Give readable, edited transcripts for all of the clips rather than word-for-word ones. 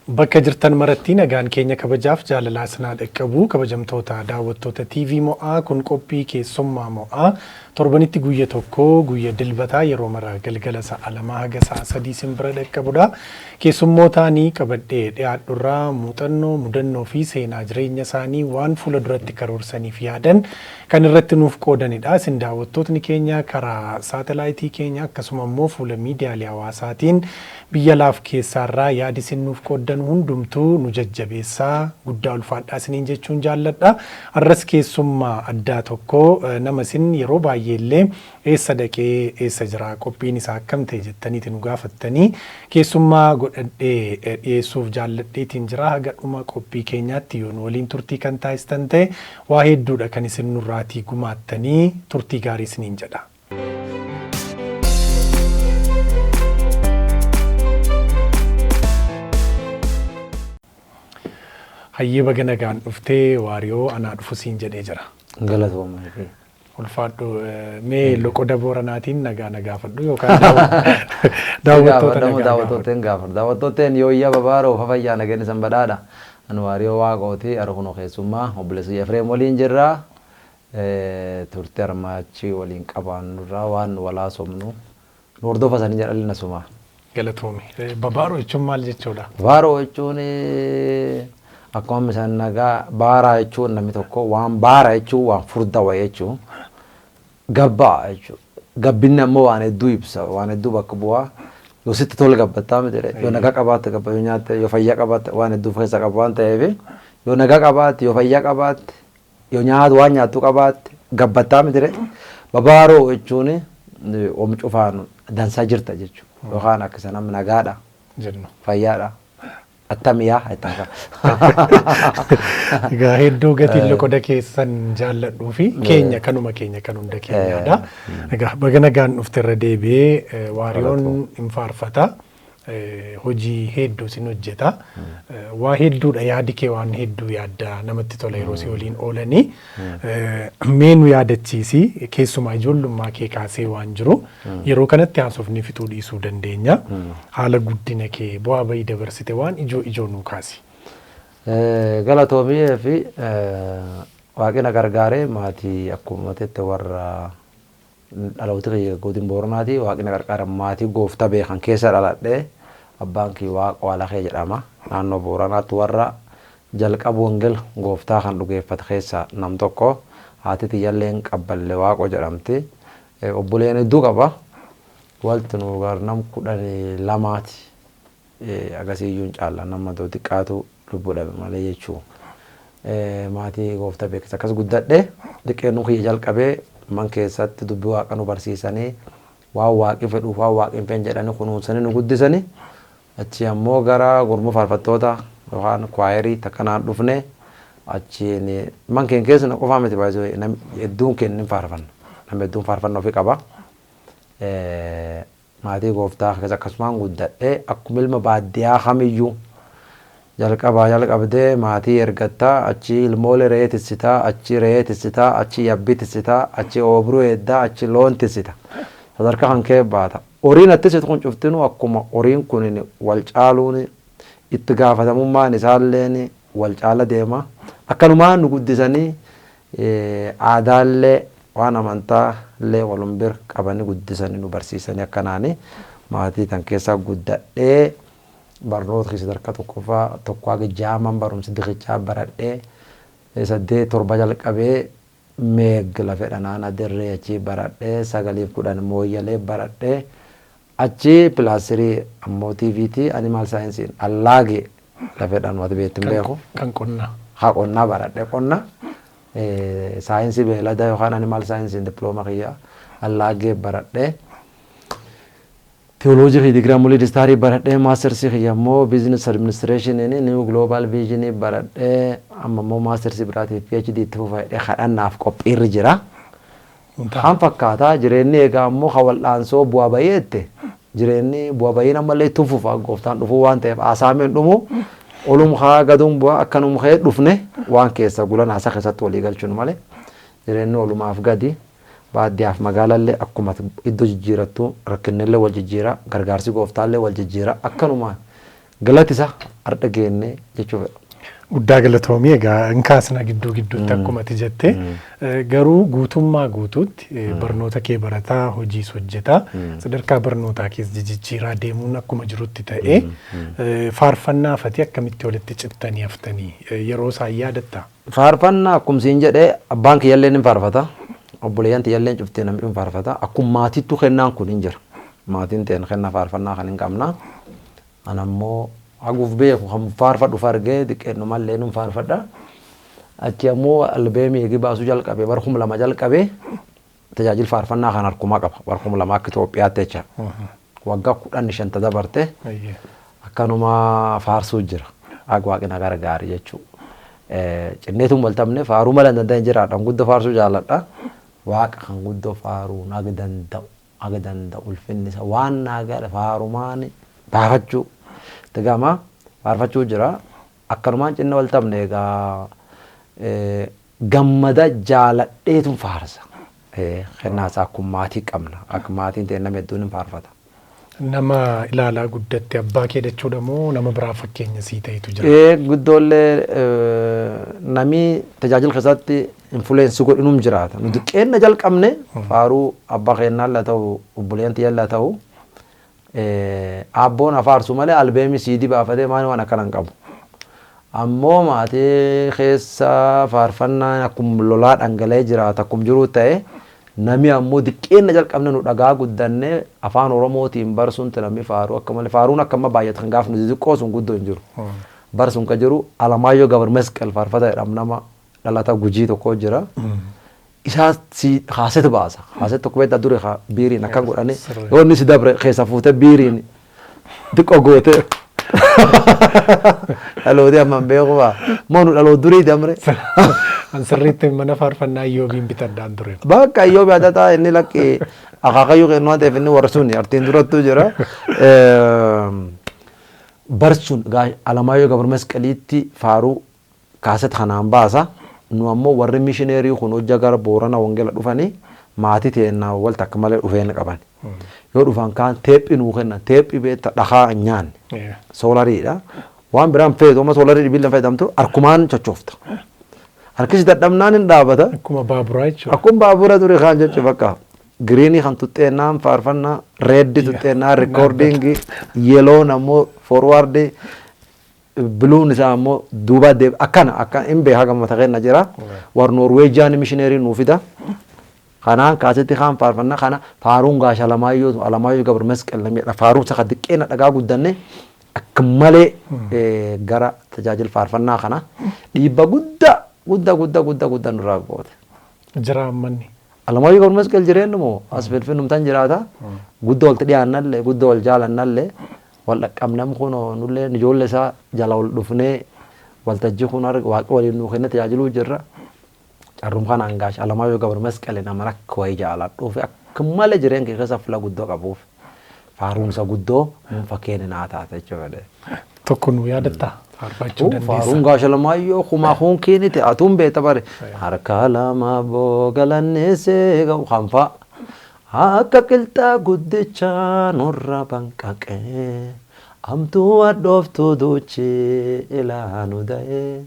Bakka jirtan maratti nagaan keenya kabajaaf jaalalaa isinaa dhaqqabu. Kabajamtoota daawwattoota TV Mo'aa, kun qophii keessummaa Mo'aa torbanitti guyya tokko, guyya Dilbataa, yeroo mara galgala sa'a 2 haga sa'a 3 isin bira dhaqqabudha. Keessummootaanii qabadhee dhiyaadhurraa muuxannoo, mudannoo fi seenaa jireenya isaanii, waan fuula duratti karoorsaniif yaadan kan irratti nuuf qoodanidha. Isin daawwattootni keenya karaa saatalaayitii keenya akkasuma immoo fuula miidiyaalee hawaasaatiin biyya laaf keessaarraa yaadi isin nuuf qooddan hundumtuu nu jajjabeessaa, guddaa ulfaadhaa isiniin jechuun jaalladha. Har'as keessummaa addaa tokko, nama isin yeroo baay'ee illee eessa dhaqee, eessa jira, qophiin isaa akkam ta'e jettaniiti nu gaafattanii keessummaa godhadhee dhiyeessuuf jaalladheetiin jira. Haga dhuma qophii keenyaatti yoo nu waliin turtii kan taasistan ta'e, waa hedduudha kan isin nurraatii gumaattanii. Turtii gaarii isiniin jedha. Hayyee, baga nagaan dhuftee Waariyoo, anaa dhufu siin jedhee jira. Galatooma. Ulfaadhu. Mee loqoda Booranaatiin nagaa na gaafadhu yookaan daawwattoota nagaa gaafadhu. Daawwattooteen gaafadhu. Daawwattooteen, yooyyaa, babaaroo fafayyaa, nageenyi san badhaadha. Ani Waariyoo Waaqooti. Arkunoo keessummaa obboleessa Efreem waliin jirra. Turtii armaachii waliin qabaannurraa waan nu walaasomnu nu hordofa sanii jedhalli nasuma. Galatoomi. Babaaroo jechuun maal jechuudha? Babaaroo jechuun akkuma isaan nagaa baaraa jechuun, namni tokko waan baara jechuun waan furda wayii jechuun, gabbaa jechuudha. Gabbinni ammoo waan hedduu ibsa, waan hedduu bakka bu'aa. Yoo sitti tole gabbattaa miti, yoo nagaa qabaatte gabba, yoo nyaatte, yoo fayyaa qabaatte, waan hedduu of keessaa qabu waan ta'eef, yoo nagaa qabaatte, yoo fayyaa qabaatte, yoo nyaatu waan nyaattu qabaatte gabbattaa miti. Babaaroo jechuun oom cufaan dansaa jirta jechuudha. Yookaan akka isa namni nagaadha. Jennu. Fayyaadha. Attamiyaa jettaan. Egaa hedduu gatiin loqoda keessan jaalladhuu fi keenya kanuma, keenya kan hunda keenyaadha. Egaa baga nagaan dhufte irra deebi'ee. Waariyoon hin faarfata. Hojii hedduu sin hojjeta. Waa hedduudha yaadi kee, waan hedduu yaadda, namatti tola yeroo si waliin oolanii. Mee nu yaadachiisi, keessumaa ijoollummaa kee kaasee waan jiru yeroo kanatti haasofni fixuu dhiisuu dandeenya. Haala guddina kee, bu'aa bahii dabarsite, waan ijoo ijoo nuu kaasi. Galatoomii fi waaqina gargaaree maatii akkuma tette warra dhalooti kiyya godin Booranaati. Waaqni qarqaara maatii gooftaa beekan keessa dhaladhee. Abbaan kiyya Waaqa Walakee jedhama. Naannoo Booranaatti warra jalqaba wangel gooftaa kan dhugeeffate keessaa nam tokko. Haati tiyyalleen Qabballe Waaqoo jedhamti. Obboleen hedduu qaba. Walti nu gar nam 12ti. Agasii iyyuu hin caalla, nama xiqqaatu lubbuu dhabe malee jechuu. Maatii gooftaa beekisa akkas guddadhe. Xiqqeennu kiyya jalqabee man keessatti dubbii Waaqa nu barsiisanii, waan Waaqi fedhuuf waan Waaqi hin fedhin jedhanii kunuunsanii nu guddisanii. Achi ammoo gara gurmuu faarfattoota yookaan kwaayerii takkanaan dhufne. Achiin man keenya keessa na qofaa miti, baay'ee hedduun keenya hin faarfanna, nama hedduun faarfanna ofii qaba. Maatii gooftaa keessa akkasumaan guddadhe. Akkuma ilma baadiyyaa kamiyyuu jalqabaa jalqabdee maatii ergattaa, achi ilmoolee re'ee tissitaa, achi re'ee tissitaa, achi yabbii tissitaa, achi oobruu eeddaa, achi loon tissita, sadarkaa kan kee baata. Horiin attisitu kun cuftinuu akkuma horiin kun wal caaluun itti gaafatamummaan isaalleen wal caala deema. Akkanumaan nu guddisanii, aadaallee waan amantaa illee walum bir qabanii guddisanii nu barsiisanii. Akkanaani maatii tan keessaa guddadhee. Barnoota keessa sadarkaa tokkoffaa tokko haga jaaman barumsa dikichaa baradhee, saddeet torba jalqabee Meeg lafa dhanaan adirree achii baradhee, sagaliif 10 Mooyyalee baradhee, achi plus three ammoo TVT animal science Allaagee lafa dhan wati beektu hin beeku. Kan qonnaa. Haa, qonnaa baradhee, qonna saayinsii beeladaa yookaan animal science dippiloomaa kiyya Allaagee baradhee. Theology kiyya digirii ammoo Lead baradhee, mastersii kiyya ammoo business administration New Global Vision baradhee, amma immoo mastersii biraatiif PhD itti fufa jedhee kadhannaaf qophiirri jira. Han fakkaataa jireenyi. Egaa ammoo kan wal'aansoo bu'aa bayeette, jireenyi bu'aa bayiin ammallee itti fufa, gooftaan dhufuu waan ta'eef haasaameen dhumu, olum haa gaduun bu'aa akkanum ka'ee dhufne waan keessa gulan haasaa keessatti walii galchuun malee jireenyi olumaaf gadi. Baadiyyaaf magaalallee akkuma iddoo jijjiirattu rakkinnillee wal jijjiira, gargaarsi gooftaallee wal jijjiira. Akkanuma galatisa. Arda geenne jechuu fedha. Guddaa galatoomii. Egaa hin kaasna gidduu gidduutti akkuma ati jette, garuu guutummaa guutuutti barnoota kee barataa, hojiis hojjetaa, sadarkaa barnootaa kees jijjiiraa deemuun akkuma jirutti ta'ee, faarfannaa fati akkamitti walitti cittanii haftanii, yeroo isaan yaadatta? Faarfannaa akkuma siin jedhee, abbaan kiyyallee ni faarfata. Obboleeyyan tiyyallee cuftee namni ni faarfata. Akkuma maatiittuu kennaan kun hin jira. Maatiin ta'een kennaa faarfannaa kan hin qabna. Ana ammoo haguuf beeku kan faarfadhu argee xiqqeennumallee ni faarfadha. Achi ammoo albeemii eegi baasuu jalqabe, bara 2000 jalqabe, tajaajila faarfannaa kan harkumaa qaba. Bara 2000 akka Itoophiyaatti jecha. Waggaa 15 ta dabarte akkanuma faarsuu jira. Akka Waaqni gargaari jechuudha. Cinneetuun waltamne faaruu malee hin danda'in jiraadha. Guddoo faarsuu jaalladha. Waaqa kan guddoo faaruun haga danda'u, haga danda'u ulfinni isa waan naa gala faarumaan baafachuu. Itti gama faarfachuu jira. Akkanumaan cinna waltamne egaa gammada jaaladheetu faarsa. Kennaa isaa akkuma maatii qabna. Akka maatiin ta'e nama hedduun hin faarfata. Nama ilaalaa guddatte abbaa kee jechuudha moo nama biraa fakkeenya sii ta'etu jira? Guddoollee namni tajaajila keessatti influence godhinum jiraata. Nu xiqqeenna jalqabne faaruu abbaa keennaa ta'u, obboleeyyan tiyyallaa ta'u, abboon afaarsu malee albeemii siidii baafatee maal waan akkana hin qabu. Ammoo maatii keessa faarfannaan akkuma lolaa dhangala'ee jiraata, akkuma jiru ta'e, namni ammoo xiqqeenna jalqabne nu dhagaa guddanne afaan Oromootiin barsuun namni faaruu akka malee, faaruun akka amma baay'atu kan gaafa nuti xiqqoo sun guddoo hin jiru. Barsuun kan jiru Alamaayyoo Gabar Mesqel faarfata jedhamu, nama dhalata Gujii tokko jira. Isaa si haasetu baasa. Haaset tokko beektaa duri biiriin akka godhani, yoo inni si dabre keessa fuute biiriin xiqqoo goote. Dhalooti amma hin beeku baa. Moo nu dhaloota duriiti amre. An sirriitti mana faarfannaa Iyyoobiin bitadhaan ture. Bakka Iyyoobi adataa inni lakki akaakayyuu kennu waan ta'eef inni warra suni artiin durattuu jira. Barsuun Alamaayyoo Gabar Masqaliitti faaruu kaaset kanaan baasa. Nu ammoo warri mishineerii kun hojja gara Boorana Wangeela dhufanii maatii teennaa wal takka malee dhufeen qaban. Yoo dhufan kaan teephii nuu kennan, teephii beekta dhakaa hin nyaanne. Soolariidha. Waan biraan feetu amma soolarii dhibiillee fayyadamtu harkumaan sochoofta. Harkisi dadhabnaan hin dhaabata. Akkuma baaburaa jechuudha. Akkuma baabura ture kaan jechuudha bakka. Green kan tuxxeennaan faarfannaa, red tuxxeennaan recording, yellown ammoo forward, blueun isaa ammoo duuba deeb akkana akka hin beekaa gammata kenna jira. War Norweejiyaan mishineerii nuu fida. Kanaan kaasetti kaan faarfannaa kana faaruun gaasha Alamaayyoo, Alamaayyoo Gabra Masqal namni faaruun isa kan xiqqeena dhagaa guddanne akka malee gara tajaajila faarfannaa kana dhiibba guddaa guddaa guddaa guddaa guddaa nurraa goote. Jira ammanni. Alamaayyoo Gabra Masqal jireenyu moo as Finfinnumtan jiraata. Guddoo walitti dhiyaannallee, guddoo wal jaalannallee, wal dhaqqabnam kun nullee ijoollee isaa jala ol dhufnee waltajjii kun Waaqi waliin nuu kenne tajaajiluu jirra. Carrum kanaan gaasha Alamaayyoo Gabra Masqal nama akka wayii jaaladhuuf akka malee jireenya kee keessa fuula guddoo qabuuf faaruunsa guddoo mun fakkeenya naa taate jechuudha. Tokko nu yaadattaa? Faarfachuu dandeessa. Faaruun gaasha Alamaayyoo kumaa kunkiiniti atuun beekta bare. Harka lama boogalanneessee ga'u kan fa'a. Akka qilxaa guddichaa nurra banqaqee, amtuu hadhooftuu duuchii ilaanu da'ee.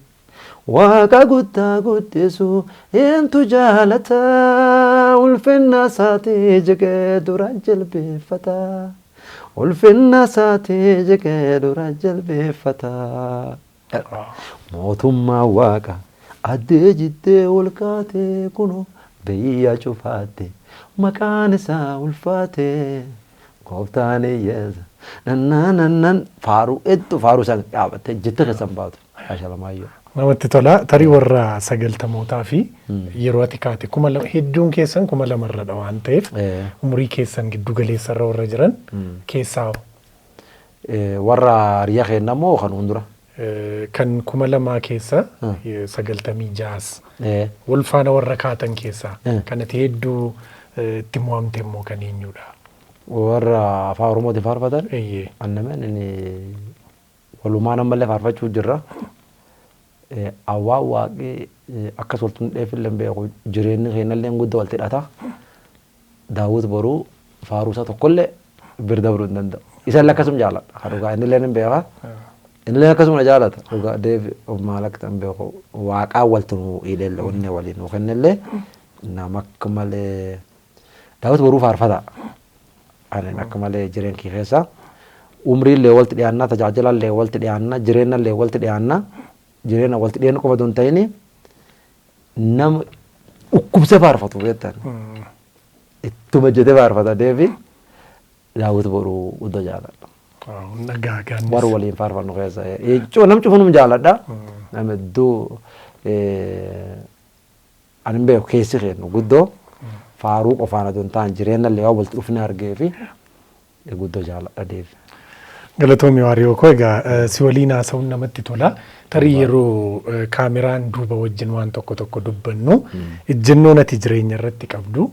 Waaqa guddaa guddisu eentu jaalata, ulfinna isaatii jigee dura jilbeeffata. Ulfinna isaatii jigee dura jilbeeffata. Mootummaa Waaqa addee jiddee ol kaatee, kunoo biyya cufaatte maqaan isaa ulfaate, gooftaan hiyyeessa nannan faaruu hedduu faaruu isaan dhaabattee jette keessan baatu. Ashalamaayyoo. Namatti tola. Tarii warra sagaltamootaa fi yeroo ati kaate 2000, hedduun keessan 2000rradha waan ta'eef, umurii keessan giddu galeessarra warra jiran keessaa Warra hiriyaa keenya immoo kan hundura. Kan 2000 keessa 96s wal faana warra kaatan keessaa kan ati hedduu itti mo'amte immoo kan eenyudha? Warra afaan Oromootiin faarfatan. Eeyyee. Annameen inni walumaan ammallee faarfachuu jirra. Awwaa Waaqi akkas waltu dheefillee hin beeku, jireenyi keenyallee guddaa walitti hidhata. Daawwit Boruu faaruu isaa tokkollee bira dabruu hin danda'u. Isa illee akkasuma jaalladha. Kan dhugaa inni illee hin beeka. Innillee akkasuma na jaalata. Dhugaa Deevi maal akka ta'an beeku, waaqaa waltu nu hidhelle, onnee waliin nu kennellee, nama akka malee Daawit Boruu faarfata. Ani akka malee jireenya kee keessa umriillee walitti dhiyaannaa, tajaajilallee walitti dhiyaannaa, jireenyallee walitti dhiyaannaa, jireenya walitti dhiyaannu qofa osoo hin ta'in nama dhukkubsee faarfatu beektan. Ittuma jedhee faarfata Deevi. Daawit Boruu guddoo jaaladha. Nagaa gaannis. Warra waliin faarfannu keessa. Jechuun nam cufunum jaaladha. Nama hedduu ani hin beeku, keessi kennu guddoo faaruu qofaan adoo hin ta'an jireenya illee waan walitti dhufne argee fi guddoo jaaladha Deevi. Galatoomi Waariyoo koo. Egaa si waliin haasa'uun namatti tola. Tarii yeroo kaameraan duuba wajjin waan tokko tokko dubbannu, ejjennoon ati jireenya irratti qabdu,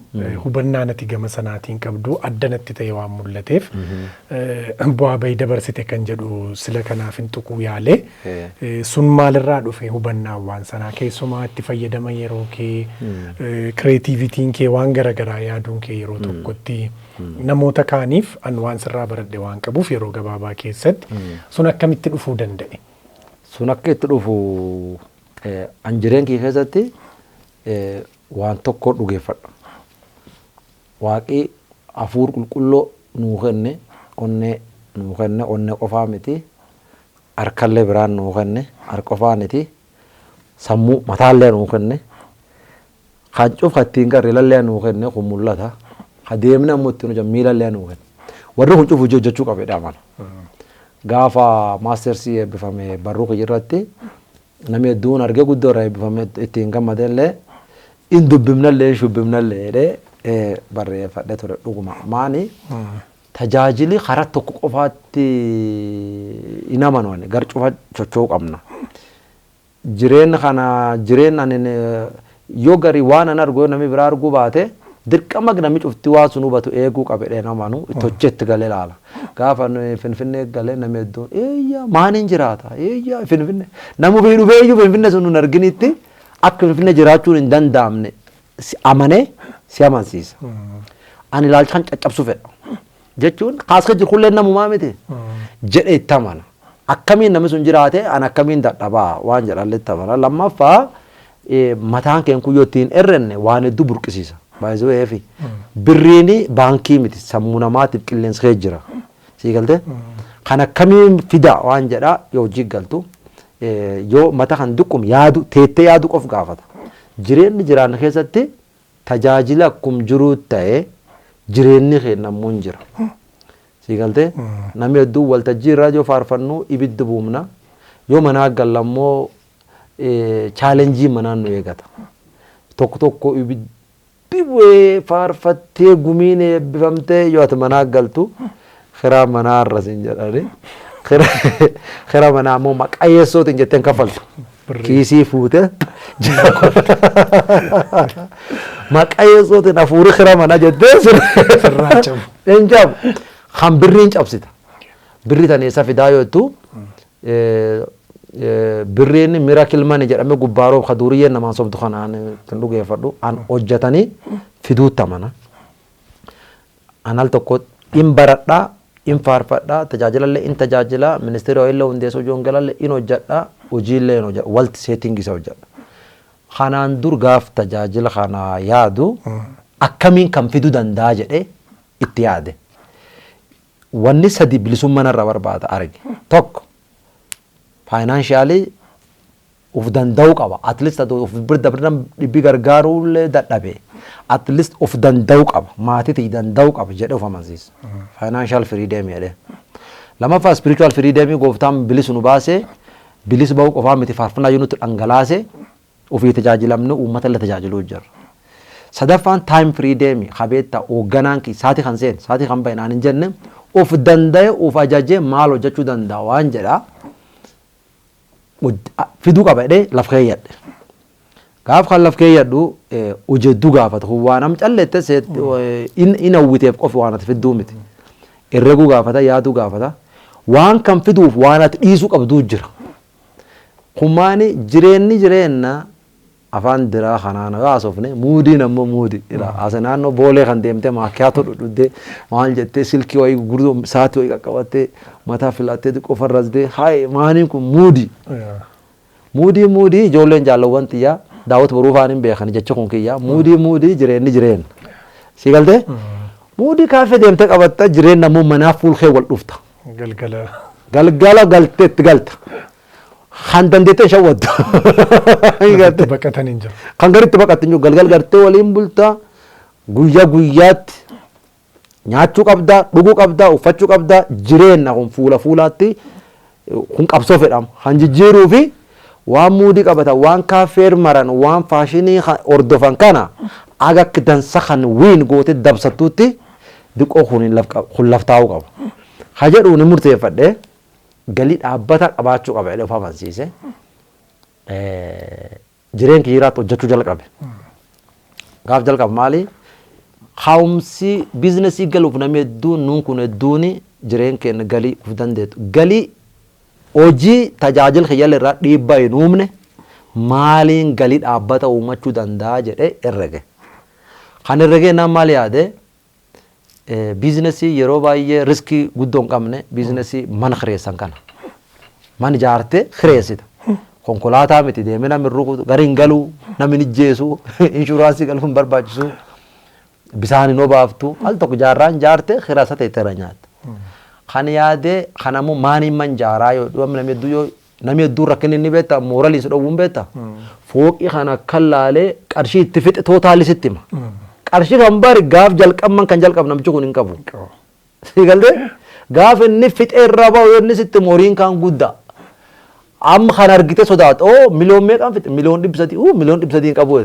hubannaan ati gama sanaatiin qabdu adda natti ta'e waan mul'ateef, bu'aa bahii dabarsite kan jedhu sila kanaaf hin tuquu yaale. Sun maalirraa dhufe hubannaan waan sanaa, keessumaa itti fayyadama yeroo kee, creativityn kee, waan garaagaraa yaaduun kee yeroo tokkotti namoota kaaniif an waan sirraa baradhe waan qabuuf, yeroo gabaabaa keessatti sun akkamitti dhufuu danda'e? Sun akka itti dhufu, an jireenya kee keessatti waan tokko dhugeeffadha. Waaqii hafuur qulqulloo nuu kenne, onnee nuu kenne, onnee qofaa miti, harkallee biraan nuu kenne, harka qofaaniti, sammuu mataallee nuu kenne, kan cufa ittiin garri lallee nuu kenne, kun mul'ata. Ka deemne ammoo ittiin hojjan miilallee nuu kenne. Warri kun cufu hojii hojjechuu qabe amana. Gaafa maastersii eebbifame barruu kiyya irratti namni hedduun argee guddoo irraa eebbifame, ittiin gammadellee, in dubbifnallee in shubbifnallee jedhee barreeffadhe ture dhuguma. Maani, tajaajili karaa tokko qofaatti hin amanu, ani gar cufa socho'uu qabna. Jireenya kana, jireenya ani yoo gari waan an argu yoo namni biraa arguu baate, dirqama namni cufti waan sun hubatu eeguu qabe dhee namanu itti hojjetti galee laala. Gaafa Finfinnee galee namni hedduun, "Eeyyaa, maaniin jiraata? Eeyyaa, Finfinnee," nama ofii dhufee iyyuu Finfinnee sun hin arginitti akka Finfinnee jiraachuun hin danda'amne si amanee si amansiisa. Ani ilaalcha kan caccabsu fedha. Jechuun kaasee jiru kullee namumaa miti jedhee itti amana. Akkamiin namni sun jiraate, an akkamiin dadhabaa waan jedhallee itti amana. Lammaffaa, mataan keen kun yoo ittiin herrenne waan hedduu burqisiisa. Baay'isuu fi birriin baankii miti, sammuu namaatiif qilleensa kee jira. Sii galtee? Kan akkamiin fida waan jedhaa yoo hojii galtu, yoo mata kan duqqum yaadu teettee yaadu qof gaafata. Jireenyi jiraanne keessatti tajaajila akkum jiruu ta'e jireenyi keenya ammoo hin jira. Sii galtee? Namni hedduun waltajjii irraa yoo faarfannu ibiddi buumna. Yoo manaa galla ammoo challenge manaan nu eegata. Tokko tokko ibiddi bu'ee faarfattee gumiin eebbifamtee, yoo ati manaa galtu kiraa manaa irra siin jedhani. Kiraa manaa ammoo maqaa yeessootiin jetteen kaffaltu. Kiisii fuute maqaa yeessootiin hafuuri kiraa manaa jettee sirraa cabu. Hin cabu. Kan birriin cabsita. Birri tan eessa fidaa yoo jettu, birriin miracle money jedhamee gubbaaroo ka duuriyyeen namaan sobdu kanaan kan dhugeeffadhu, an hojjetanii fiduutti amana. An al tokko in baradhaa, in faarfadhaa, tajaajilallee in tajaajilaa, ministeera illee hundeessuu jongalallee in hojjedhaa, hojiillee in hojjedha, walti setting isa hojjedha. Kanaan dur gaaf tajaajila kana yaadu akkamiin kan fiduu danda'a jedhee itti yaade. Wanni sadi bilisummaa narraa barbaada arge. Tokko, financially uf danda'uu qaba. At least uf bira dabran dhibbi gargaaruullee dadhabe. At least uf danda'uu qaba. Maatii danda'uu qaba jedhee uf amansiisa. Financial freedom jedhee. Lammaffaa, spiritual freedom, gooftaan bilisu nu baasee, bilis ba'uu qofaa miti, faarfannaa yoo nutti dhangalaase ofii tajaajilamne uummata illee tajaajiluu jirra. Sadaffaan, time freedom, habeetta hoogganaan saatii kan seen saatii kan bahe naan hin jenne, of danda'e of ajajee maal hojjechuu danda'a waan jedha fiduu qaba jedhee laf keeyyadhe. Gaaf kan laf keeyyadhu hojii hedduu gaafata. Kun waan am calleette in hawwiteef qofi waan ati fidduu miti. Herreguu gaafata, yaaduu gaafata. Waan kan fiduuf waan ati dhiisuu qabduu jira. Kumaani jireenyi jireenna Afaan diraa kanaan yoo haasofne, muudiin ammoo muudi. Ila as naannoo Boolee kan deemtee maakkiyaatoo dhudhuddee, maal jettee, silkii wayii gurguddoo, sa'aatii wayii qaqqabattee, mataa filattee, xiqqoo farrasdee, hayi, maaniin kun muudi. Muudii muudii, ijoolleen jaalawwan xiyyaa Daawwit Boruu faan hin beekan jecha kun kiyya. Muudii muudii, jireenyi jireenya. Si galtee? Muudii kaaffee deemtee qabatta, jireenya ammoo manaa fuulkee wal dhufta. Galgala. Galgala galtee itti galta. Kan dandeettee shawwaddu. Lafatti baqatan hin jiru. Kan garitti baqattu hin jiru. Galgal gartee waliin bulta. Guyyaa guyyaatti nyaachuu qabda, dhuguu qabda, uffachuu qabda. Jireenya kun fuula fuulaatti kun qabsoo fedhama. Kan jijjiiruu fi waan muudii qabatan, waan kaaffeer maran, waan faashinii hordofan kana aga akka dansa kan wiin gootee dabsattuutti diqqoo kun laftaa'uu qaba. Ha jedhu ni murteeffadhe, galii dhaabbata qabaachuu qaba jedhee of amansiise. Jireenya kiyyaatti hojjechuu jalqabe. Gaaf jalqabu maali? Haa'umsi biizinasii galuuf namni hedduun, nuun kun hedduun, jireenya keenya galii of dandeettu. Galii hojii tajaajila kiyyala irraa dhiibbaa hin uumne maaliin galii dhaabbata uumachuu danda'a jedhee herrege. Kan herregee naan maal yaade? Biizinasii yeroo baay'ee riskii guddoo hin qabne, biizinasii mana kireessan kana. Mana ijaartee kireessita. Konkolaataa miti, deemee namni rukutu gari hin galuu, namni hin ijjeesu, inshuraansii galuu hin barbaachisu, bisaan hin obaaftu, al tokko jaarraan ijaarte kiraasa ta'e irra nyaatta. Kan yaadee kan ammoo maaniin man jaaraa yoo namni hedduu, yoo namni hedduu rakkinni inni beekta, mooralii si dhowwuun beekta. Fooqii kana akka laalee qarshii itti fixe tootaalii sitti hima. Qarshii kan bari gaaf jalqabman kan jalqab namichi kun hin qabu. Si galtee? Gaaf inni fixee irraa bahu yoo inni sitti horiin kaan guddaa. Amma kan argite sodaata. Oo, miliyoon meeqaan fixe? 300,000,000. Uu, 300,000,000 hin qabu.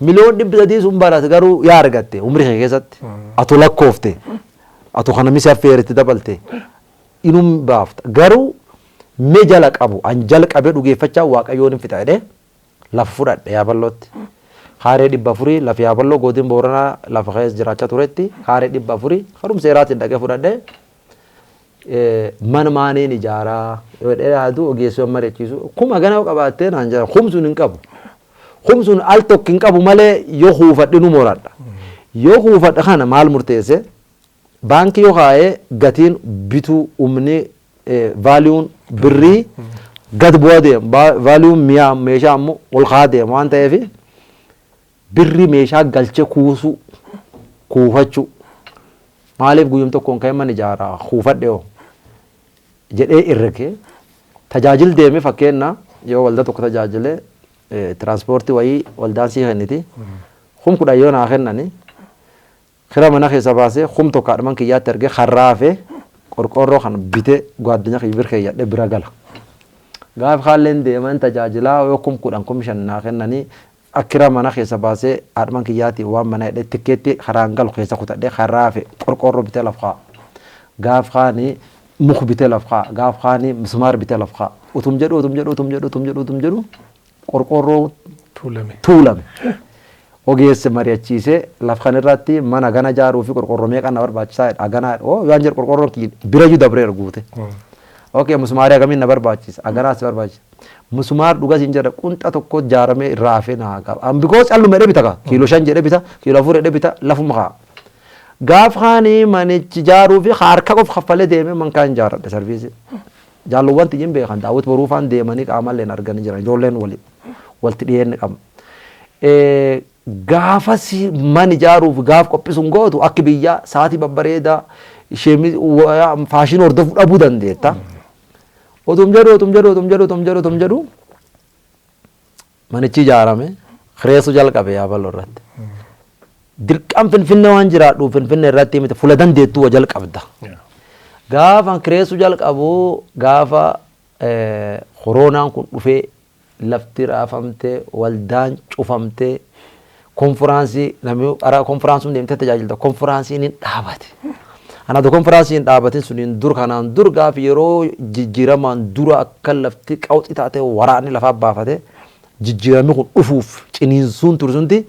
300,000,000 sun barate garuu yaa argatte umrii kee keessatti. Atu lakkoofte. Atu kana misi affeeritti dabalte. Inum baafta. Garuu mee jala qabu, an jalqabee dhugeeffachaa Waaqayyoon hin fixa jedhee lafa fudhadhe Yaaballootti. Kaaree 400 lafa Yaaballoo godin Booranaa lafa keessa jiraachaa turetti kaaree 400 karum seeraatiin dhaqee fudhadhe. Mana maaniin ijaaraa yoo jedhee yaadu, ogeessii mari'achiisu kuma gana yoo qabaattee naan jedhan, kumsuun hin qabu. Kumsuun al tokko hin qabu malee yoo kuufadhe nu moradha. Yoo kuufadhe kana maal murteesse? Baankii yoo kaa'ee gatiin bituu humni vaaliyuun birrii gad bu'aa deema. Vaaliyuun mi'a meeshaa ammoo ol ka'aa deema waan ta'eef, birrii meeshaa galchee kuusuu, kuufachuu. Maaliif guyyum tokkoon ka'ee mana ijaaraa kuufadhe hoo jedhee herrege. Tajaajil deeme, fakkeenya yoo waldaa tokko tajaajile, tiraanspoortii wayii waldaan sii kenniti. 10,000 yoo naa kennani, kira mana keessa baasee 1,000 haadhuman kiyyaatti ergee, karraafe qorqoorroo kan bitee gaaddanya kiyya bira keeyyadhee bira gala. Gaaf kaalleen deeman tajaajilaa yoo 10,000, 5,000 naa kennanii, akkira mana keessa baasee haadhuman kiyyaatti waan mana hidhee tikkeetti karaan galu keessa kutadhee, karraafe qorqoorroo bitee laf kaa'a. Gaaf kaanii muk bitee laf kaa'a. Gaaf kaanii mismaar bitee laf kaa'a. Utum jedhu, utum jedhu, utum jedhu, utum jedhu, utum jedhu, qorqoorroo tuulame. Tuulame. Ogeessi mari'achiisee lafa kanarratti mana gana ijaaruu fi qorqoorroo meeqa na barbaachisaa jedha. Haganaa oo waan jedhu qorqoorroon kiyya birayyuu dabreera guute. Okay, musmaarii hagamiin na barbaachisa? Haganaa si barbaachisa. Musmaar dhuga siin jedha, qunxa tokko ijaaramee irraa hafee naa qaba. An because calluma jedhee bita kaa. Kiiloo 5 jedhee bita, kiiloo 4 jedhee bita, lafuma kaa. Gaaf kaanii manichi ijaaruu fi harka qof kaffalee deemee man kaan ijaaradhe sarviisii. Jaalluwwan xiyyin beekan Daawwit Boruu faan deemanii qaamalleen arganii jiran, ijoolleen wali walitti dhiyeenya qabna. Gaafas man ijaaruuf gaaf qophisuun gootu akki biyyaa sa'aatii babbareedaa ishee faashinii hordofuu dhabuu dandeetta. Otum jedhu, otum jedhu, otum jedhu, otum jedhu, otum jedhu, manichi ijaarame, kireessuu jalqabe Yaaballoo irratti. Dirqam Finfinnee waan jiraadhu Finfinnee irratti miti, fuula dandeettuu wa jalqabda. Gaafa kireessuu jalqabu, gaafa koronaan kun dhufee lafti raafamtee, waldaan cufamtee, konfiraansii namni karaa konfiraansuun deemtee tajaajilta, konfiraansiin hin dhaabate. Anaatu konfiraansii hin dhaabatin suniin dur, kanaan dur gaaf yeroo jijjiiramaan dura akka lafti qawxii taatee waraanni lafaa baafate, jijjiiramni kun dhufuuf ciniinsuun tursunti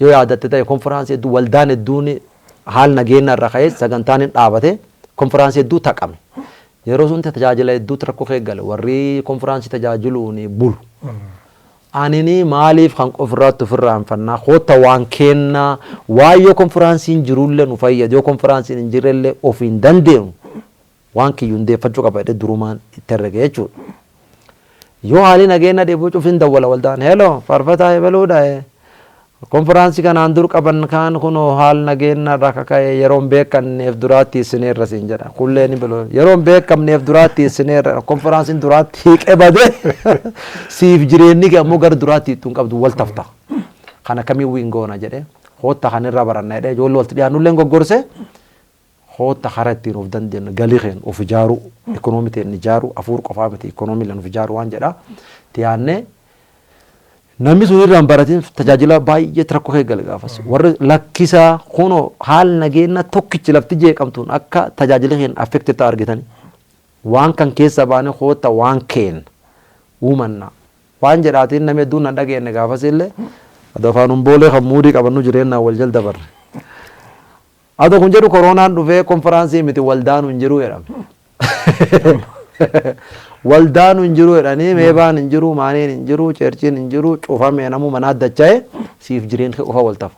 yoo yaadatte ta'e, konfiraansii hedduu waldaan hedduun haal nageenya irra ka'ee sagantaan hin dhaabate, konfiraansii hedduu taqame. Yeroo sun tajaajila hedduutti rakkoo kee gale, warri konfiraansii tajaajiluun bulu. Anini maaliif kan ofirraatti ofirraanfannaa kootta waan kennaa waan yoo konfiraansiin jirullee nu fayyadu yoo konfiraansiin hin jirrellee of hin dandeenyu waan kiyyu hundeeffachuu qaba jedhee durumaan itti herrege jechuudha. Yoo haalli nageenya dhibuu cufin dawwala waldaan hello faarfataa ebaluudha konfiraansii kanaan dur qaban kaan kunoo haal nageenya irraa kaka'e yeroo hin beekamneef duraatti isineerra siin jedha kullee ni bilo yeroo hin beekamneef duraatti isineerra konfiraansiin duraatti hiiqee badee siif jireenyi kee ammoo gara duraatti ittuun qabdu wal tafta kana kamiin wiin goona jedhee hootta kan irraa baranna jedhee ijoollee walitti dhiyaannullee goggorse hootta karaa ittiin of dandeenyu galii keenya of ijaaruu ikoonoomii ta'een ijaaruu hafuur qofaa miti ikoonoomii of ijaaruu waan jedha tiyaannee namni sun irraan baratin tajaajila baay'eetti rakkoo kee gale gaafas warri lakkisaa kunoo haal nageenya tokkichi lafti jeeqamtuun akka tajaajila keenya affected ta'a argitanii waan kan keessa baane hootta waan keenya uumanna waan jedhaatiin namni hedduun nan dhageenye gaafas illee adoo afaan boolee kan muudii qabannu jireenyaan wal jal dabarre. Adoo kun jedhu koronaan dhufee konfiraansii miti waldaan hin jiru jedhame. Waldaan hin jiru jedhanii meebaan hin jiru maaniin hin jiru churchiin hin jiru cufame namuu manaa dacha'e siif jireenya kee qofa wal tafa.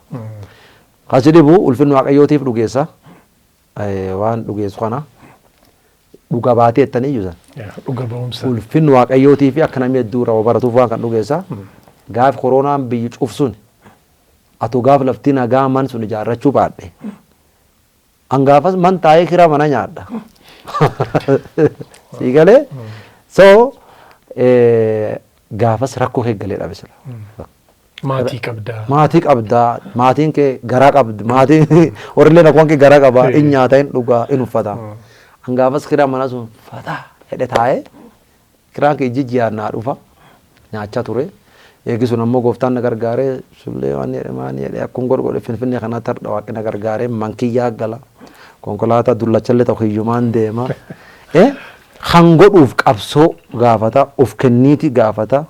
Kasi dhibu ulfinni waaqayyootiif dhugeessa. Waan dhugeessu kana dhuga baatee jettanii iyyuu san. Dhuga ba'umsa. Ulfinni waaqayyootii fi akka namni hedduu irraa baratuuf waan kan dhugeessa. Gaaf koronaan biyyi cufsun atu gaaf lafti nagaa man sun ijaarrachuu baadhe. An gaafas man taa'ee kiraa mana nyaadha. Sii galee? So gaafas rakkoo kee galee dhabe sila. Maatii qabdaa. Maatii qabdaa, maatiin kee garaa qabdi, maatiin warrilleen akkuma kee garaa qaba, in nyaata, in dhugaa, in uffata. An gaafas kiraa mana sun fataa jedhe taa'ee kiraan kee jijjiiraan naa dhufa nyaachaa ture. Eegi sun ammoo gooftaan na gargaaree sullee waan jedhe maan jedhe akkuma godhu godhe finfinnee kanatti har'a waaqni na gargaaree mankiyyaa gala. Konkolaataa dullachallee ta'u hiyyumaan deema. Kan godhuuf qabsoo gaafata, of kenniiti gaafata.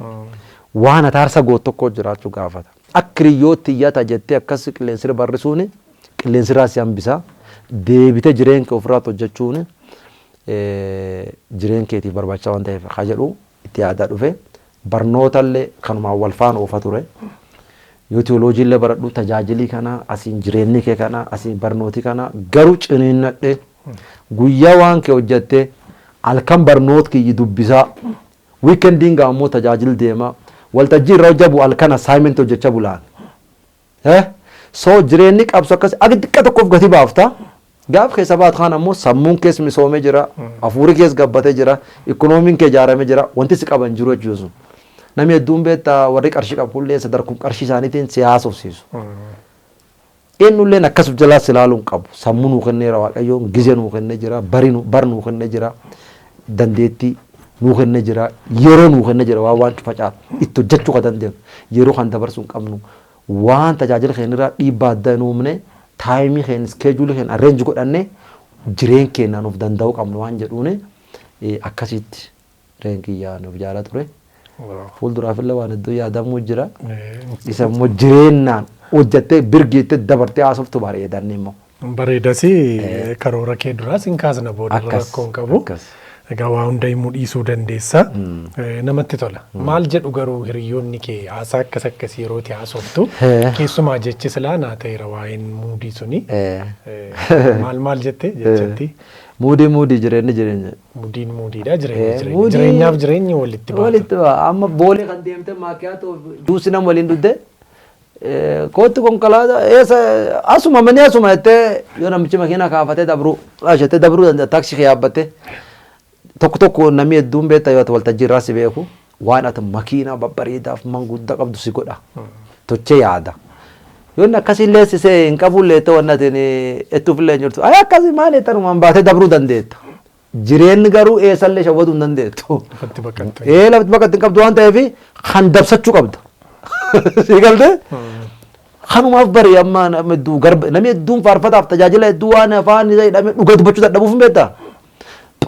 Waan ataarsa goot tokko jiraachuu gaafata. Akka hiriyyootti iyyata jettee akkas qilleensirra barrisuuni qilleensirraa si hambisa. Deebitee jireenya kee ofirraatti hojjechuuni jireenya keetiif barbaachisaa waan ta'eef haa jedhu itti yaadaa dhufe. Barnootallee kanumaan wal faana oofa ture. Yoo theology illee baradhu tajaajilii kana asiin jireenyi kee kana asiin barnooti kana garuu ciniinnadhe guyyaa waan kee hojjattee halkan barnoota kiyyi dubbisaa weekendiin ammoo tajaajil deema waltajjii irra hojja bu'u halkan assignment hojjechaa bulaan. So jireenyi qabsu akkas akka xiqqa tokkoof gati baafta. Gaaf keessa baatu kan ammoo sammuun kees misoomee jira, hafuurri kees gabbatee jira, ikoonomiin kee ijaaramee jira, wanti si qaban jiru jechuudha sun. Namni hedduun beektaa warri qarshii qabu kullee sadarkuun qarshii isaaniitiin si haasofsiisu. Eenyulleen akkasuma jalaa si ilaaluu hin qabu. Sammuu nuu kenneera Waaqayyoon, gizee nuu kennee jira, bari bar nuu kennee jira, dandeettii nuu kennee jira, yeroo nuu kennee jira waan waan cufa itti hojjechuu kan dandeenyu yeroo kan dabarsuu hin qabnu. Waan tajaajila keenya irraa dhiibbaa addaa hin uumne time keenya schedule keenya arrange godhannee jireenya keenya nuuf danda'uu qabnu waan jedhuuni akkasitti jireen kiyyaa nuuf jaala ture. Fuulduraafillee waan hedduu yaadamuu jira. Isa immoo jireenyaan hojjettee birgeettee dabartee haasoftu bareedanni immoo. Bareedas karoora kee duraas hin kaasna booda rakkoo hin qabu. Egaa waa hunda himuu dhiisuu dandeessa. Namatti tola. Maal jedhu garuu hiriyoonni kee haasaa akkas akkasii yeroo itti haasoftu keessumaa jechi silaa naa ta'eera waa'een muudii suni. Maal maal jette jechatti? Muudii muudii jireenyi jireenya. Muudiin muudiidha jireenya jireenya. Jireenyaaf jireenyi walitti baata. Walitti ba'a. Amma boolee kan deemte maakiyaatoo juusii nama waliin dhugde kootti konkolaataa eessa asuma manii asuma jettee yoo namichi makiina kaafatee dabruu jettee dabruu danda'a taaksii kee yaabbattee tokko tokko namni hedduun beektaa yoo ati waltajjii irraa si beeku waan ati makiinaa babbareedaaf manguddaa qabdu si godha tochee yaada. Yoo inni akkasiillee sisee hin qabullee ta'u wanni ati ettuufillee hin jirtu ayi akkasii maal jettanumaan baatee dabruu dandeetta. Jireenyi garuu eessallee shawwaduu hin dandeettu. Lafatti baqattu. Ee lafti baqatti hin qabdu waan ta'eef kan dabsachuu qabda. Sii galtee? Kanumaaf bari amma nama hedduu garba namni hedduun faarfataaf tajaajila hedduu waan afaan isa hidhamee dhuga dubbachuu dadhabuuf hin beektaa?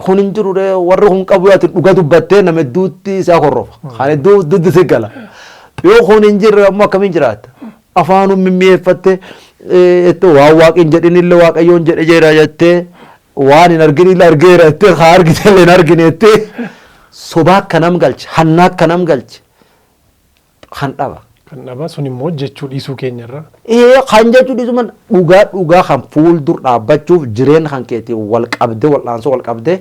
Kun hin jiru ree warri kun qabu ati dhuga dubbattee nama hedduutti isaa horrofa. Kan hedduu duddi si gala. Yoo kun hin jirre ammoo akkamiin jiraatta? Afaanuu mimmi'eeffattee waan waaqin jedhinillee waaqayyoon jedhe jedha jettee waan hin arginillee argeera jettee haa argitellee hin argine jettee sobaa akka nam galche hannaa akka nam galche. Kan dhaba. Kan dhaba sun immoo jechuu dhiisuu keenyarra. Kan jechuu dhiisuu man dhugaa dhugaa kan fuuldur dhaabbachuuf jireenya kan keetiin wal qabdee wal'aansoo wal qabdee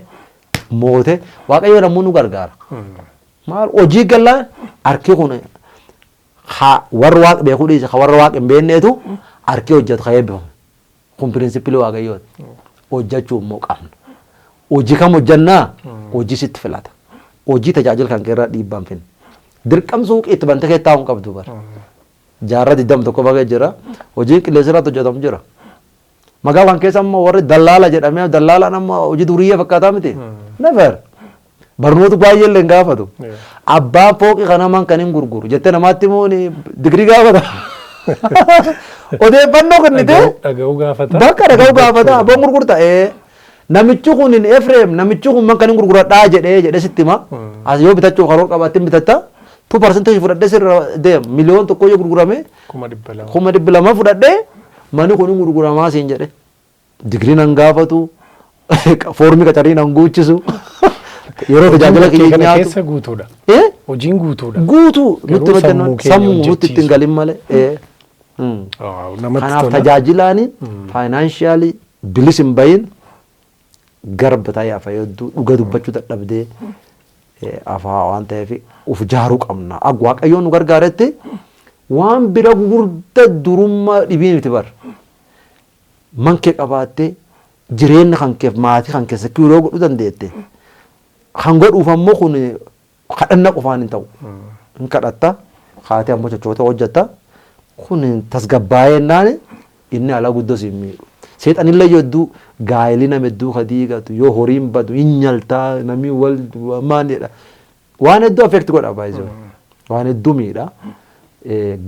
moote Waaqayyo namuu nu gargaara. Maal hojii gallaan harki kun warra Waaqa beekuu dhiise ka warra Waaqa hin beekneetu harki hojjetu ka eebbifamu. Kun pirinsipilii Waaqayyooti. Hojjechuu immoo qabna. Hojii kam hojjannaa? Hojii sitti filata. Hojii tajaajila kan keerraa dhiibbaa hin finne. Dirqam suuqii itti bantee keessa taa'uu hin qabdu bara. Jaarraa 21 bakka jira. Hojiin qilleensa irratti hojjetamu jira. Magaalaan keessa amma warri dallaala jedhamee dallaalaan amma hojii duriyyee fakkaataa miti. Never. Barnoota baay'ee illee hin gaafatu. Abbaan fooqii kana man kan hin gurguru jettee namaatti immoo digirii gaafata. Odeeffannoo kennitee Dhaga'uu gaafata. Bakka dhaga'uu gaafata. Abboon gurgurta. Namichi kun hin Efreem namichi kun man kan hin gurguradhaa jedhee jedhee sitti hima. As yoo bitachuu karoora qabaatte hin bitatta. 2% fudhadhee sirra deema. 1,000,000 yoo gurgurame 200,000. 200,000 fudhadhee mani kun hin gurguramaa siin jedhe. Digirii nan gaafatu. Foormii qacarii nan guuchisu. Yeroo tajaajila Bakkee kiyya kana nyaatu. keessa guutuudha. Hojiin guutuudha. Guutuu nutti Garuu hojjennu sammuu keenya sammuu nutti ittiin hojjechiisu. galin malee. Namatti Kanaaf tola. tajaajilaani faayinaanshiyaali bilis hin bahin garba ta'ee hafa hedduu dhuga dubbachuu dadhabdee afaa waan ta'eef uf jaaruu qabna. Akka Waaqayyoon nu gargaaretti waan bira gurguddaa durummaa dhibii miti bar. Man kee qabaattee jireenya kan keef maatii kan keessa kiiroo godhuu dandeette. Kan godhuuf ammoo kun kadhanna qofaan hin ta'u. Hin kadhatta kaatee ammoo chochoota hojjetta. Kun tasgabbaa'ee jennaan inni alaa guddoo si hin miidhu. Seexanillee yoo hedduu gaa'elii nama hedduu ka diigatu yoo horiin badu hin nyaltaa namni wal maal jedha. Waan hedduu affect godha baay'isoo. Waan hedduu miidha.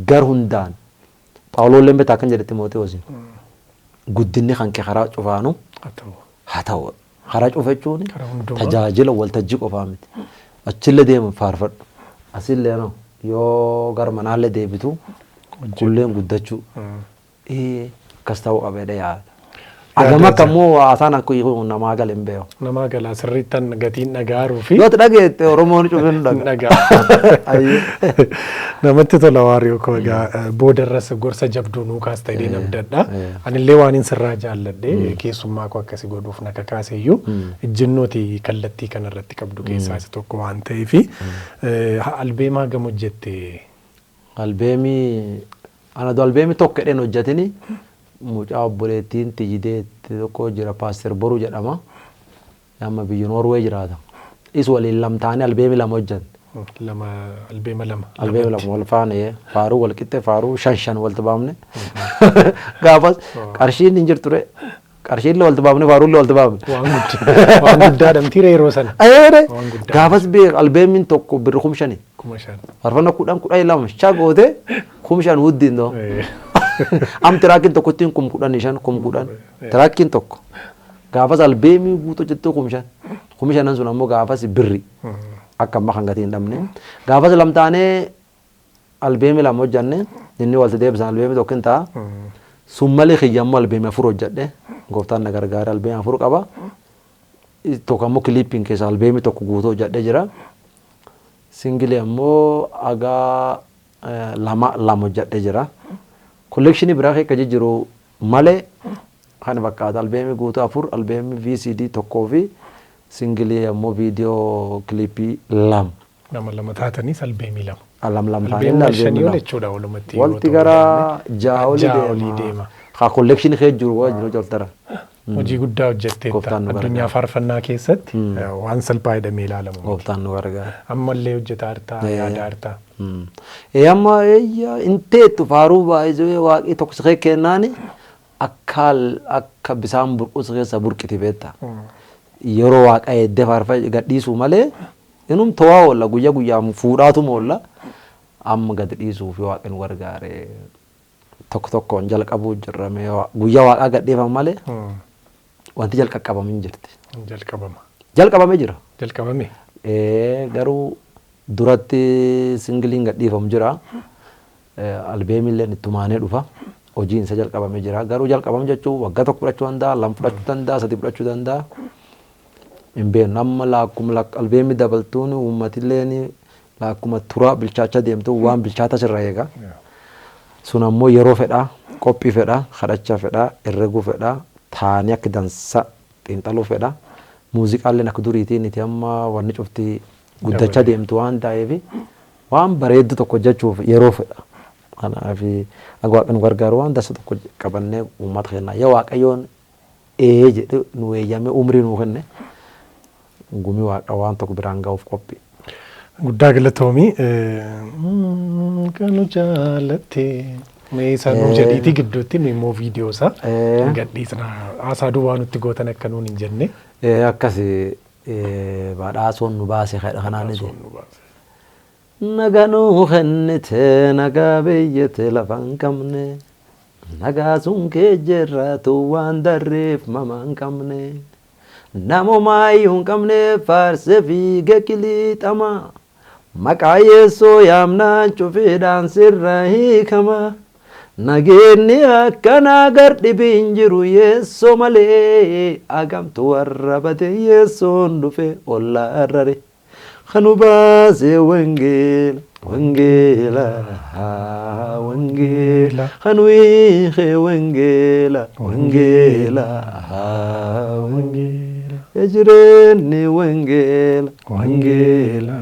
Gar hundaan. Phaawuloolleen beektaa akkan jedhe Ximootewoosiin. Guddinni kan kee karaa cufaanu Haa ta'u. haa ta'u. Karaa cufa jechuun Karaa hundumaa. tajaajila waltajjii qofaa miti. Achillee deemu faarfadhu. Asillee no yoo gara manaallee deebitu kulleen guddachuu. Akkas ta'uu qaba jedhee yaada. Agam akka immoo haasaan akka namaa gale hin beeku. Namaa galaa sirriittan gatiin dhaga'aaruu fi Yoo ati dhageette Oromoon cufin dhaga. dhagaa. Ayyee. Namatti tola Waariyoo koo egaa boodarras gorsa jabduu nuu kaasta jedhee namdadha. Anillee waan hin sirraa jaalladhe keessummaa koo akkasi godhuuf na kakaaseyyuu ejjennooti kallattii kanarratti qabdu keessaa isa tokko waan ta'eefi albeemaa gam hojjette? Albeemii ana albeemii tokko jedheen hojjetini mucaa obboleettiin Tijidee tokko jira Paaster Boruu jedhama. Amma biyya Noorwee jiraata. Is waliin lamtaanii albeemii lama hojjanne. Lama albeema lama. Albeemii lama wal faana faaruu wal qixxe faaruu shan shan walitti baafne. Gaafas qarshiin hin jirtu ture. Qarshiin illee walitti baafne faaruu illee walitti baafne. Waan guddaa dhamtiire yeroo sana. Eere Waan guddaa. gaafas beek albeemiin tokko birri 5,000. 5,000. Faarfannaa 10 12 shagoote 5,000 wuddiin ta'u. Am tiraakkiin tokkottiin 15,000 10,000 tiraakkiin tokko. Gaafas albeemii guutuu jettee 5,000. 5,000 sun ammoo gaafas birri. Akka amma kan gatii hin dhabne. Gaafas lamtaanee albeemii lama hojjanne inni walitti deebisan albeemii tokko hin ta'a. Sun malee kiyya ammoo albeemii 4 hojjadhe. Gooftaan na gargaare albeemii 4 qaba. Tokko ammoo kiliippiin keessa albeemii tokko guutuu hojjadhe jira. Singilii ammoo hagaa lama hojjadhe jira. Kollekshinii biraa keessa jijjiiru malee kan fakkaata albeemii guutuu 4 albeemii VCD tokkoo fi singilii ammoo viidiyoo kiliippii 2. Nama lama taataniis albeemii lama. Lam lam taanee Albeemii albeemii shanii ol lama. jechuudha walumatti yeroo Walti ta'u gara jedhamne. 6 olii 6 olii deema. deema. Haa kollekshinii keessa jiru waa jiru jaltara. Hojii guddaa hojjetteetta. Gooftaan nu Addunyaa gargaara. faarfannaa keessatti waan salphaa jedhamee ilaalamu. Gooftaan nu gargaara. Ammallee hojjetaa jirtaa, yaadaa jirtaa. Amma hin teettu faaruu baay'isee waaqii tokko si kennaani akka bisaan burqus keessa burqiti beekta. Yeroo waaqa eeddee faarfa gadhiisuu malee inum to'aa oolla guyyaa guyyaan fuudhaatuma oolla amma gad dhiisuu fi waaqni nu gargaare tokko tokkoon jalqabuu jirra mee guyyaa waaqaa gadhiifama malee wanti jalqabame hin jirti. Jalqabama. Jalqabamee jira. Jalqabame. Garuu duratti singiliin gadhiifamu jira. Albeemillee ittumaanee dhufa. Hojiin isa jalqabamee jira. Garuu jalqabame jechuun waggaa tokko fudhachuu danda'a, lama fudhachuu danda'a, sadi fudhachuu danda'a. Hin beeknu amma laakkuma albeemii dabaltuun uummatilleen Akkuma turaa bilchaachaa deemtu waan bilchaata sirra eega. Sun ammoo yeroo fedhaa, qophii fedhaa, kadhachaa fedhaa, herreguu fedhaa, taanii akka dansa xiinxaluu fedhaa. Muuziqaalleen akka duriitiin itti amma wanni cufti guddachaa deemtu waan ta'eef waan bareeddu tokko hojjechuuf yeroo fedha. Kanaaf akka Waaqni nu gargaaru waan dansa tokko qabannee uummata keenyaa yoo Waaqayyoon ee jedhe nu eeyyamee umrii nuu kenne gumii Waaqa waan tokko biraan ga'uuf qophii. Guddaa galatoomii. Kan nu jaalatte. Mee isa nuuf jedhiitii gidduutti nu immoo viidiyoo isaa gadhiisna. Haasaa duwwaa nutti gootan akka nuun hin jenne. Akkas badhaasoon nu baase kanaaniti. Nagaa nuu kennite nagaa biyyate lafa hin qabne. Nagaa sun kee jirraatu waan darreef mama hin qabne. Namumaayyuu hin qabne faarse fiige qiliixama. Maqaa Yeessoo yaamnaan cufiidhaan sirra hiikama. Nageenyi akkanaa gar dhibiin jiru Yeessoo malee. Agamtu warra bade Yeessoon dhufe ollaa arrare. Kanu baase wangeela, wangeela, wangeela. Kanu hiike wangeela, wangeela, wangeela. Jireenyi wangeela, wangeela.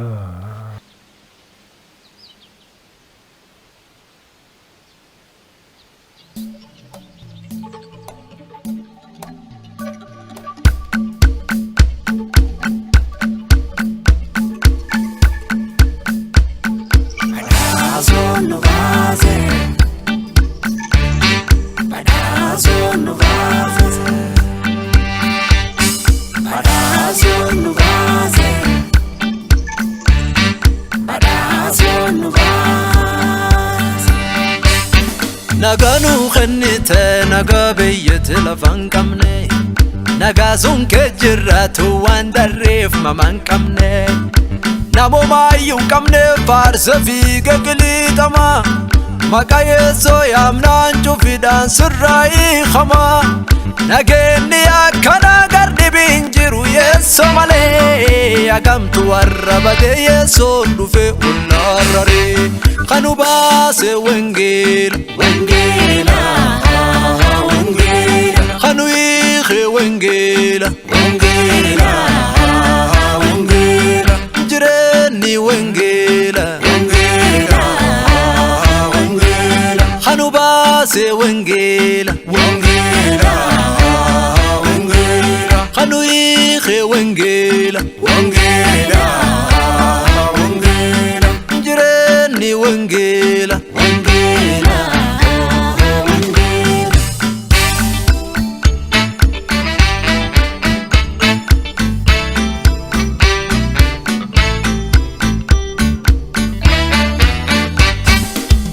Nagaa nuu kennite nagaa biyyatti lafa hin qabne. Nagaa sun kee jirraatu waan darreef mama hin qabne. Namumaayyuu hin qabne faarsa fiiga qiliixama. Maqaa Yeessoo yaamnaan cufiidhaan sirraa hiikama. Nageenyi akkanaa gar dhibiin jiru Yeessoo malee. Agamtu warra bade Yeessoon dhufe ollaarraree. Kanu baase wangeela. Wangeela. Wangeela. Kanu hiike wangeela. Wangeela. Wangeela. Jireenyi wangeela. Wangeela. Wangeela. Kanu baase wangeela. Wangeela. Wangeela. Kanu hiike wangeela. Wangeela. Wangeela. Jireenyi wangeela. Wangeela. Wangeela.